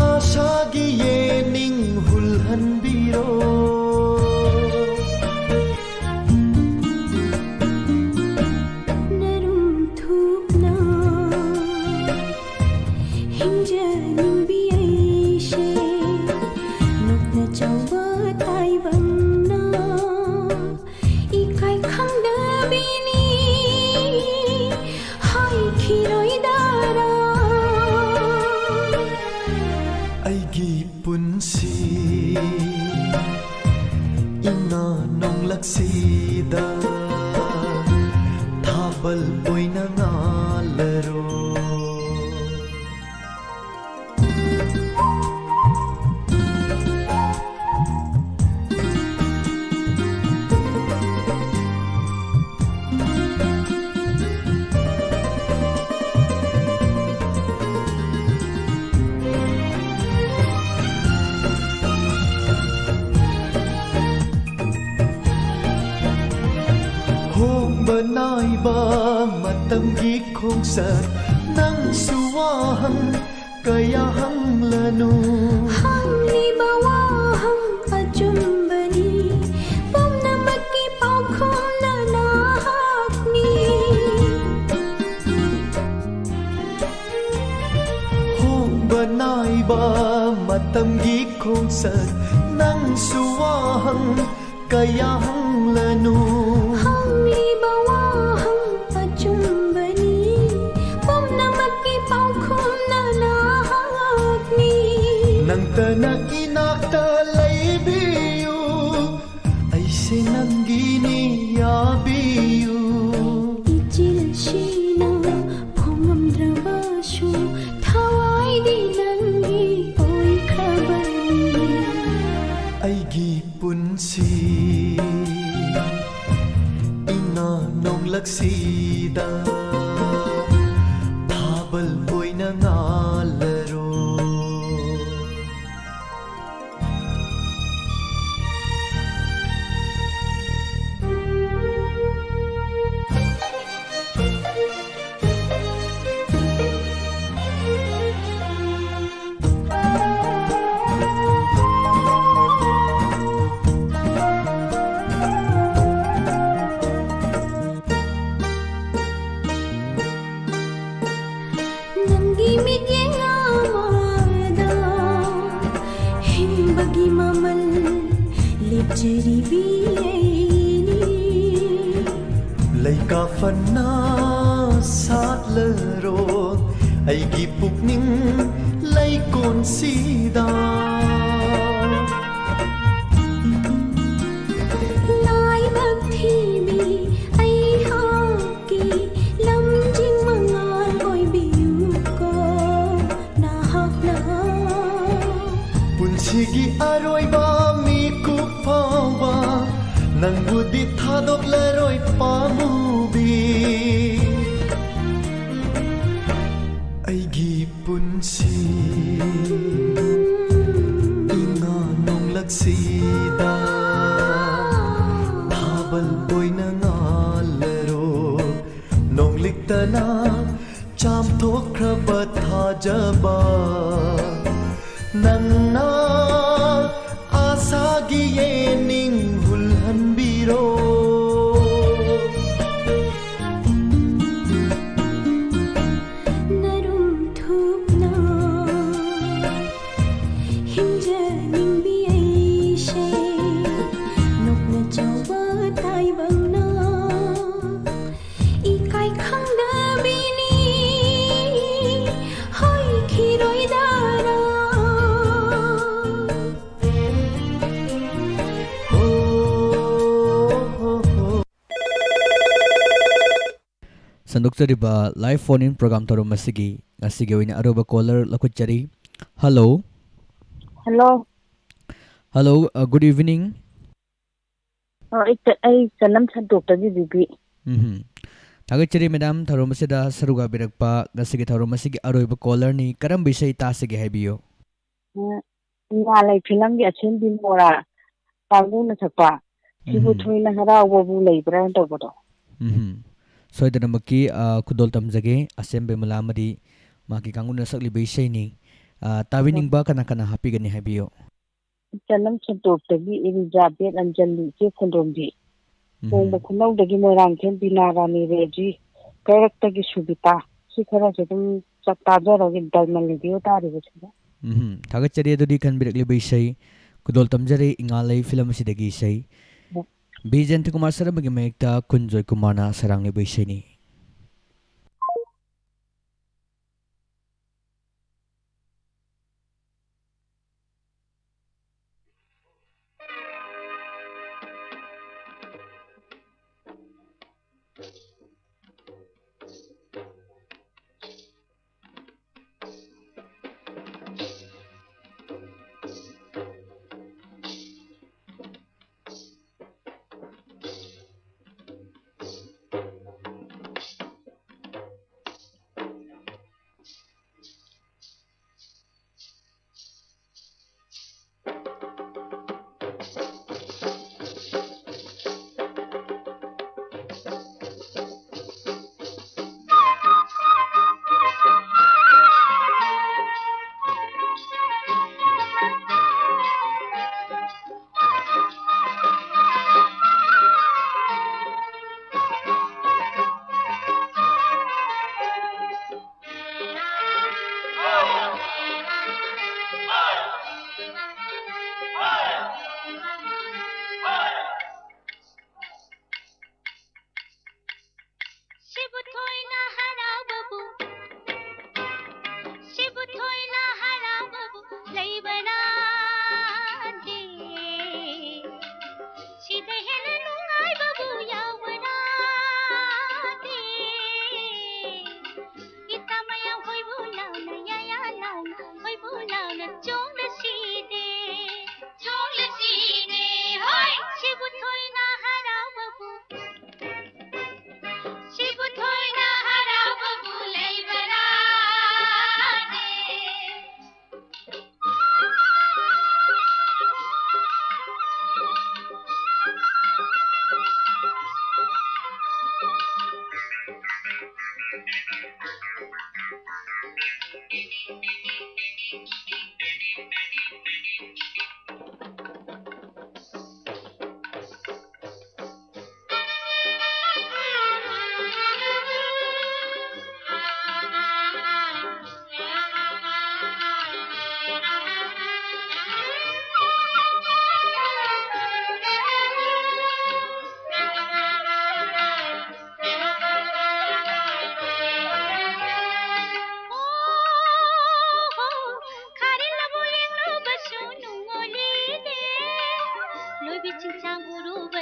ꯑꯥꯁꯥꯒꯤ ꯌꯦꯅꯤꯡ ꯍꯨꯜꯍꯟꯕꯤꯔꯣ꯫ ꯅꯔꯨꯝ ꯊꯨꯞꯅ ꯍꯤꯡꯖꯅꯤꯡꯕꯤ ꯑꯩꯁꯦ ꯅꯣꯛꯅ ꯆꯥꯎꯕ ꯇꯥꯏꯕꯪꯅ ꯏꯀꯥꯏ ꯈꯪꯗꯕꯤꯅꯤ ꯍꯥꯏꯈꯤꯔꯣꯏꯗꯔꯥ꯫ ꯑꯩꯒꯤ ꯄꯨꯟꯁꯤ ꯏꯉꯥ ꯅꯣꯡꯂꯛꯁꯤꯗ ꯊꯥꯕꯜ ꯑꯣꯏꯅ ꯉꯥꯜꯂꯔꯣ꯫ ꯍꯣꯡꯕ ꯅꯥꯏꯕ ꯃꯇꯝꯒꯤ ꯈꯣꯡꯆꯠ ꯅꯪꯁꯨ ꯋꯥꯍꯪ ꯀꯌꯥ ꯍꯪꯂꯅꯨ꯫ ꯍꯪꯂꯤꯕ ꯋꯥꯍꯪ ꯑꯆꯨꯝꯕꯅꯤ, ꯄꯨꯝꯅꯃꯛꯀꯤ ꯄꯥꯎꯈꯨꯝꯅ ꯅꯍꯥꯛꯅꯤ꯫ ꯍꯣꯡꯕ ꯅꯥꯏꯕ ꯃꯇꯝꯒꯤ ꯈꯣꯡꯆꯠ ꯅꯪꯁꯨ ꯋꯥꯍꯪ ꯀꯌꯥ ꯍꯪꯂꯅꯨ꯫ ꯍꯪꯂꯤꯕ ꯋꯥꯍꯪ ꯑꯆꯨꯝꯕꯅꯤ, ꯄꯨꯝꯅꯃꯛꯀꯤ ꯄꯥꯎꯈꯨꯝꯅ ꯅꯍꯥꯛꯅꯤ꯫ ꯅꯪꯇꯅ ꯏꯅꯥꯛꯇ ꯂꯩꯕꯤꯌꯨ, ꯑꯩꯁꯦ ꯅꯪꯒꯤꯅꯤ ꯌꯥꯕꯤꯌꯨ꯫ ꯏꯆꯤꯜꯁꯤꯅ ꯐꯣꯡꯉꯝꯗ꯭ꯔꯕꯁꯨ ꯊꯋꯥꯏꯗꯤ ꯅꯪꯒꯤ ꯑꯣꯏꯈ꯭ꯔꯕꯅꯤ꯫ ꯑꯩꯒꯤ ꯄꯨꯟꯁꯤ ꯏꯉꯥ ꯅꯣꯡꯂꯛꯁꯤꯗ ꯊꯥꯕꯜ ꯑꯣꯏꯅ ꯉꯥꯜꯂꯔꯣ꯫ ꯅꯪꯒꯤ ꯃꯤꯠꯌꯦꯡ ꯑꯃꯗ ꯍꯤꯡꯕꯒꯤ ꯃꯃꯜ ꯂꯦꯞꯆꯔꯤꯕꯤ ꯑꯩꯅꯤ꯫ ꯂꯩꯀꯥ ꯐꯅ ꯁꯥꯠꯂꯔꯣ ꯑꯩꯒꯤ ꯄꯨꯛꯅꯤꯡ ꯂꯩꯀꯣꯟꯁꯤꯗ꯫ ꯂꯥꯏꯕꯛ ꯊꯤꯕꯤ ꯑꯩꯍꯥꯛꯀꯤ ꯂꯝꯖꯤꯡ ꯃꯉꯥꯜ ꯑꯣꯏꯕꯤꯌꯨꯀꯣ ꯅꯍꯥꯛꯅ꯫ ꯄꯨꯟꯁꯤꯒꯤ ꯑꯔꯣꯏꯕ ꯃꯤꯀꯨꯞ ꯐꯥꯎꯕ ꯅꯪꯕꯨꯗꯤ ꯊꯥꯗꯣꯛꯂꯔꯣꯏ ꯄꯥꯝꯃꯨꯕꯤ꯫ ꯑꯩꯒꯤ ꯄꯨꯟꯁꯤ ꯏꯉꯥ ꯅꯣꯡꯂꯛꯁꯤꯗ ꯊꯥꯕꯜ ꯑꯣꯏꯅ ꯉꯥꯜꯂꯔꯣ꯫ ꯅꯣꯡꯂꯤꯛꯇꯅ ꯆꯥꯝꯊꯣꯛꯈ꯭ꯔꯕ ꯊꯥꯖꯕ ꯅꯪꯅ ꯑꯥꯁꯥꯒꯤ ꯌꯦꯅꯤꯡ ꯍꯨꯜꯍꯟꯕꯤꯔꯣ꯫ ꯅꯔꯨꯝ ꯊꯨꯞꯅ ꯍꯤꯡꯖꯅꯤꯡꯕꯤ ꯑꯩꯁꯦ knock ꯍꯟꯗꯣꯛꯆꯔꯤꯕ live phone in program ꯊꯧꯔꯝ ꯑꯁꯤꯒꯤ ꯉꯁꯤꯒꯤ ꯑꯣꯏꯅ ꯑꯔꯣꯏꯕ caller ꯂꯧꯈꯠꯆꯔꯤ꯫ Hello꯫ Hello꯫ Hello, uh, good evening. ꯑꯣ, ꯑꯩ ꯆ-, ꯑꯩ ꯆꯅꯝ ꯁꯟꯇꯣꯛꯇꯒꯤ ꯕꯤꯕꯤ꯫ ꯎꯝꯍꯨꯝ꯫ ꯊꯥꯒꯠꯆꯔꯤ madam, ꯊꯧꯔꯝ ꯑꯁꯤꯗ ꯁꯔꯨꯛ ꯌꯥꯕꯤꯔꯛꯄ꯫ ꯉꯁꯤꯒꯤ ꯊꯧꯔꯝ ꯑꯁꯤꯒꯤ ꯑꯔꯣꯏꯕ caller ꯅꯤ꯫ ꯀꯔꯝꯕ ꯏꯁꯩ ꯇꯥꯁꯤꯒꯦ ꯍꯥꯏꯕꯤꯌꯨ꯫ ꯎꯝ, ꯏꯃꯥꯂꯩ ꯐꯤꯂꯝꯒꯤ ꯑꯁꯦꯝꯕꯤ ꯃꯣꯔꯥ ꯀꯥꯡꯕꯨꯅ ꯁꯛꯄ "ꯁꯤꯕꯨ ꯎꯝꯍꯨꯝ꯫ ꯊꯣꯏꯅ ꯍꯔꯥꯎꯕꯕꯨ ꯂꯩꯕ꯭ꯔꯥ" ꯇꯧꯕꯗꯣ꯫ ꯎꯝꯍꯨꯝ꯫ ꯁꯣꯏꯗꯅꯃꯛꯀꯤ, ꯑ, ꯈꯨꯗꯣꯜ ꯇꯝꯖꯒꯦ꯫ ꯑꯁꯦꯝꯕꯤ ꯃꯣꯔꯥ ꯑꯃꯗꯤ ꯃꯍꯥꯛꯀꯤ ꯀꯥꯡꯕꯨꯅ ꯁꯛꯂꯤꯕ ꯏꯁꯩꯅꯤ꯫ ꯑ, ꯇꯥꯕꯤꯅꯤꯡꯕ ꯀꯅꯥ ꯀꯅꯥ ꯍꯥꯞꯄꯤꯒꯅꯤ ꯍꯥꯏꯕꯤꯌꯨ꯫ ꯆꯅꯝ ꯁꯟꯇꯣꯛꯇꯒꯤ ꯏꯂꯤꯖꯥꯕꯦꯠ ꯑꯟꯖꯂꯤ, ꯏꯆꯦ ꯈꯣꯟꯗꯣꯝꯕꯤ꯫ ꯎꯝ꯫ ꯀꯣꯡꯕ ꯈꯨꯅꯧꯗꯒꯤ ꯃꯣꯏꯔꯥꯡꯊꯦꯝ ꯕꯤꯅꯥ ꯔꯥꯅꯤ ꯔꯦꯖꯤ, ꯀꯩꯔꯛꯇꯒꯤ ꯁꯨꯕꯤꯇꯥ꯫ ꯁꯤ ꯈꯔꯁꯦ ꯑꯗꯨꯝ ꯆꯞ ꯇꯥꯖꯔꯒꯦ, ꯗꯥꯏꯃꯟ ꯔꯦꯗꯤꯑꯣ ꯇꯥꯔꯤꯕꯁꯤꯗ꯫ ꯎꯝ꯫ ꯊꯥꯒꯠꯆꯔꯤ ꯑꯗꯨꯗꯤ ꯈꯟꯕꯤꯔꯛꯂꯤꯕ ꯏꯁꯩ꯫ ꯈꯨꯗꯣꯜ ꯇꯝꯖꯔꯤ ꯏꯉꯥꯂꯩ ꯐꯤꯂꯝ ꯑꯁꯤꯗꯒꯤ ꯏꯁꯩ꯫ ꯕꯤ ꯖꯌꯟꯇ ꯀꯨꯃꯥꯔ ꯁꯔꯃꯒꯤ ꯃꯌꯦꯛꯇ ꯈꯨꯟꯖꯣꯏ ꯀꯨꯃꯥꯔꯅ ꯁꯩꯔꯥꯡꯂꯤꯕ ꯏꯁꯩꯅꯤ꯫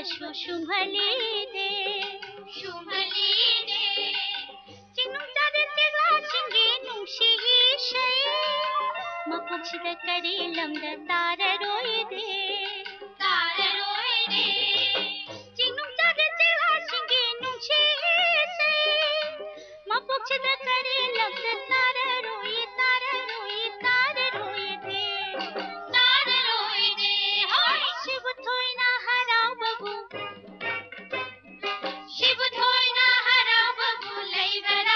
ꯁꯨꯝꯍꯜꯂꯤꯗꯦ, ꯁꯨꯝꯍꯜꯂꯤꯗꯦ꯫ ꯆꯤꯡꯅꯨꯡ ꯆꯥꯗ ꯆꯦꯛꯂꯥꯁꯤꯡꯒꯤ ꯅꯨꯡꯁꯤ ꯏꯁꯩ, ꯃꯄꯣꯛꯁꯤꯗ ꯀꯔꯤ ꯂꯝꯗ ꯇꯥꯔꯔꯣꯏꯗꯦ, ꯇꯥꯔꯔꯣꯏꯗꯦ꯫ ꯆꯤꯡꯅꯨꯡ ꯆꯥꯗ ꯆꯦꯛꯂꯥꯁꯤꯡꯒꯤ ꯅꯨꯡꯁꯤ ꯏꯁꯩ, ꯃꯄꯣꯛꯁꯤꯗ ꯀꯔꯤ ꯂꯝꯗ ꯇꯥꯔꯔꯣꯏ, ꯇꯥꯔꯔꯣꯏ, ꯇꯥꯔꯔꯣꯏꯗꯦ, ꯇꯥꯔꯔꯣꯏꯗꯦ꯫ ꯍꯣꯏ, ꯁꯤꯕꯨ ꯊꯣꯏꯅ ꯍꯔꯥꯎꯕꯕꯨ, ꯁꯤꯕꯨ ꯊꯣꯏꯅ ꯍꯔꯥꯎꯕꯕꯨ ꯂꯩꯕ꯭ꯔꯥꯅꯦ?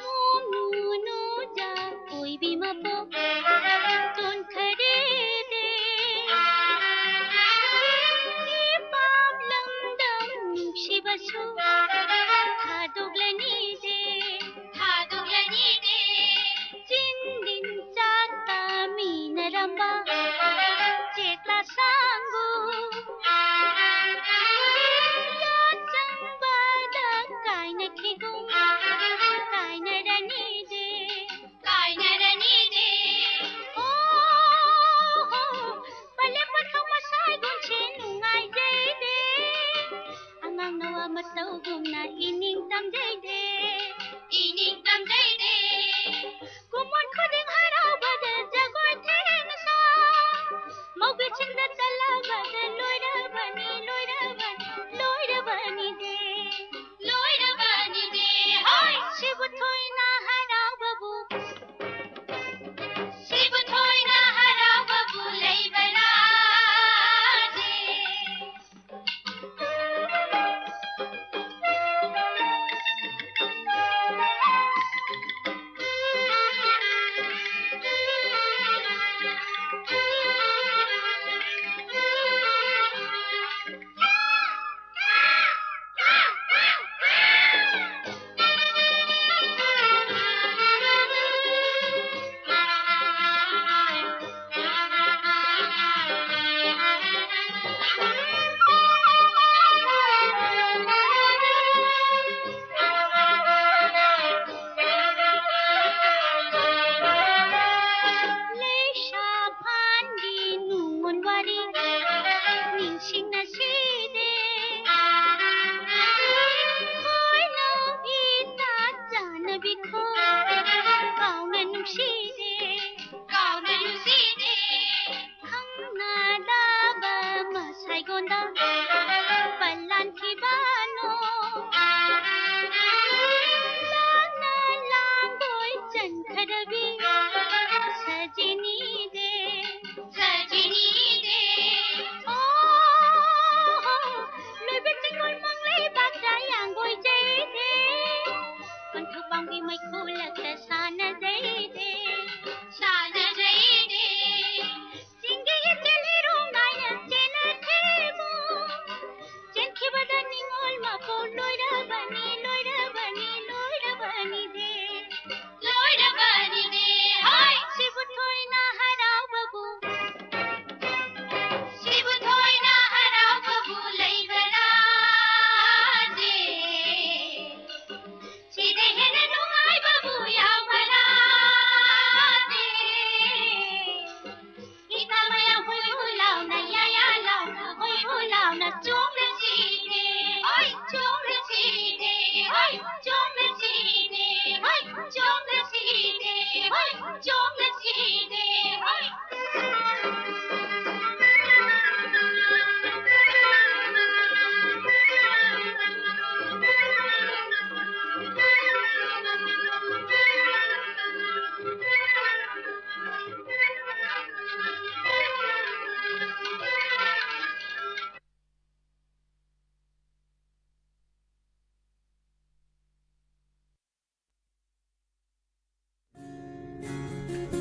ꯃꯣꯃꯣꯅꯣꯖꯥ ꯑꯣꯏꯕꯤ ꯃꯄꯣꯛ ꯇꯣꯟꯈꯔꯦꯗꯦ꯫ ꯏꯄꯥꯝ ꯂꯝꯗꯝ ꯅꯨꯡꯁꯤꯕꯁꯨ ꯊꯥꯗꯣꯛꯂꯅꯤꯗꯦ, ꯊꯥꯗꯣꯛꯂꯅꯤꯗꯦ꯫ ꯆꯤꯟ ꯅꯤꯟ ꯆꯥꯛ ꯇꯥꯃꯤꯟꯅꯔꯝꯕ ꯆꯦꯛꯂꯥ ꯁꯪꯒꯨ ꯌꯥꯠ ꯆꯪꯕꯗ ꯀꯥꯏꯅꯈꯤꯒꯨꯝ ꯀꯥꯏꯅꯔꯅꯤꯗꯦ, ꯀꯥꯏꯅꯔꯅꯤꯗꯦ꯫ ꯑꯣ ꯍꯣ, ꯄꯜꯂꯦ ꯄꯣꯠꯊꯣꯛ ꯃꯁꯥꯏꯒꯨꯝꯁꯦ ꯅꯨꯡꯉꯥꯏꯖꯩꯗꯦ꯫ ꯑꯉꯥꯡ ꯅꯋꯥ ꯃꯇꯧꯒꯨꯝꯅ ꯏꯅꯤꯡ ꯇꯝꯖꯩꯗꯦ, ꯏꯅꯤꯡ ꯇꯝꯖꯩꯗꯦ꯫ ꯀꯨꯝꯑꯣꯟ ꯈꯨꯗꯤꯡ ꯍꯔꯥꯎꯕꯗ ꯖꯒꯣꯏ ꯊꯦꯡꯁꯥ, ꯃꯧꯕꯤꯁꯤꯡꯗ ꯇꯜꯂꯕꯗ ꯂꯣꯏꯔꯕꯅꯤ, ꯂꯣꯏꯔꯕꯅꯤ, ꯂꯣꯏꯔꯕꯅꯤꯗꯦ, ꯂꯣꯏꯔꯕꯅꯤꯗꯦ꯫ ꯍꯣꯏ, ꯁꯤꯕꯨ ꯊꯣꯏꯅ ꯍꯔꯥꯎꯕꯕꯨ, ꯁꯤꯕꯨ ꯊꯣꯏꯅ ꯍꯔꯥꯎꯕꯕꯨ ꯂꯩꯕ꯭ꯔꯥꯅꯦ?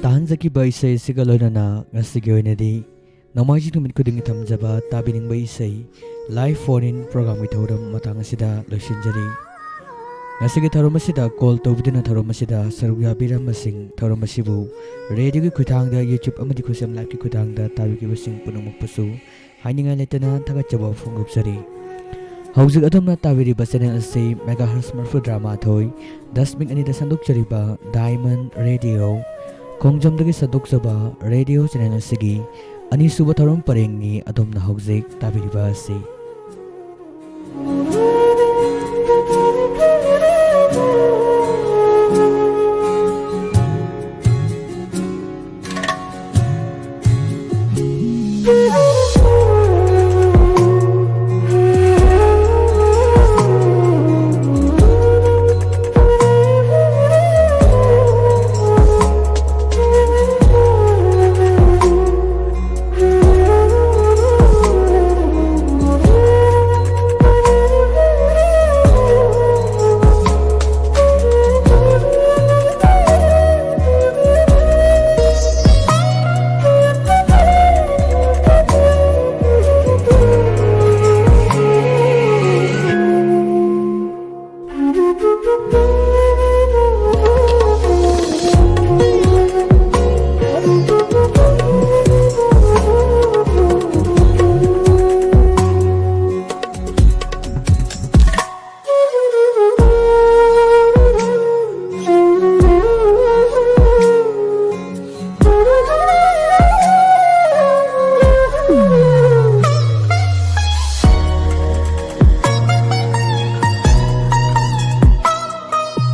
ꯇꯥꯍꯟꯖꯈꯤꯕ ꯏꯁꯩ ꯑꯁꯤꯒ ꯂꯣꯏꯅꯅ ꯉꯁꯤꯒꯤ ꯑꯣꯏꯅꯗꯤ ꯅꯣꯡꯃꯥꯏꯖꯤꯡ ꯅꯨꯃꯤꯠ ꯈꯨꯗꯤꯡꯒꯤ ꯊꯝꯖꯕ ꯇꯥꯕꯤꯅꯤꯡꯕ ꯏꯁꯩ live phone in programꯒꯤ ꯊꯧꯔꯝ ꯃꯇꯥꯡ ꯑꯁꯤꯗ ꯂꯣꯏꯁꯤꯟꯖꯔꯤ꯫ ꯉꯁꯤꯒꯤ ꯊꯧꯔꯝ ꯑꯁꯤꯗ call ꯇꯧꯕꯤꯗꯨꯅ ꯊꯧꯔꯝ ꯑꯁꯤꯗ ꯁꯔꯨꯛ ꯌꯥꯕꯤꯔꯝꯕꯁꯤꯡ, ꯊꯧꯔꯝ ꯑꯁꯤꯕꯨ radioꯒꯤ ꯈꯨꯠꯊꯥꯡꯗ, YouTube ꯑꯃꯗꯤ ꯈꯨꯠꯁꯦꯝ liveꯀꯤ ꯈꯨꯠꯊꯥꯡꯗ ꯇꯥꯕꯤꯈꯤꯕꯁꯤꯡ ꯄꯨꯝꯅꯃꯛꯄꯨꯁꯨ ꯍꯥꯏꯅꯤꯡꯉꯥꯏ ꯂꯩꯇꯅ ꯊꯥꯒꯠꯆꯕ ꯐꯣꯡꯗꯣꯛꯆꯔꯤ꯫ ꯍꯧꯖꯤꯛ ꯑꯗꯣꯝꯅ ꯇꯥꯕꯤꯔꯤꯕ channel ꯑꯁꯤ megahertz ꯃꯔꯤꯐꯨꯇꯔꯥ ꯃꯥꯊꯣꯏ ꯗꯁꯃꯤꯛ ꯑꯅꯤꯗ ꯁꯟꯗꯣꯛꯆꯔꯤꯕ Diamond Radio ꯈꯣꯡꯖꯣꯝꯗꯒꯤ ꯁꯟꯗꯣꯛꯆꯕ radio channel ꯑꯁꯤꯒꯤ ꯑꯅꯤꯁꯨꯕ ꯊꯧꯔꯝ ꯄꯔꯦꯡꯅꯤ ꯑꯗꯣꯝꯅ ꯍꯧꯖꯤꯛ ꯇꯥꯕꯤꯔꯤꯕ ꯑꯁꯤ꯫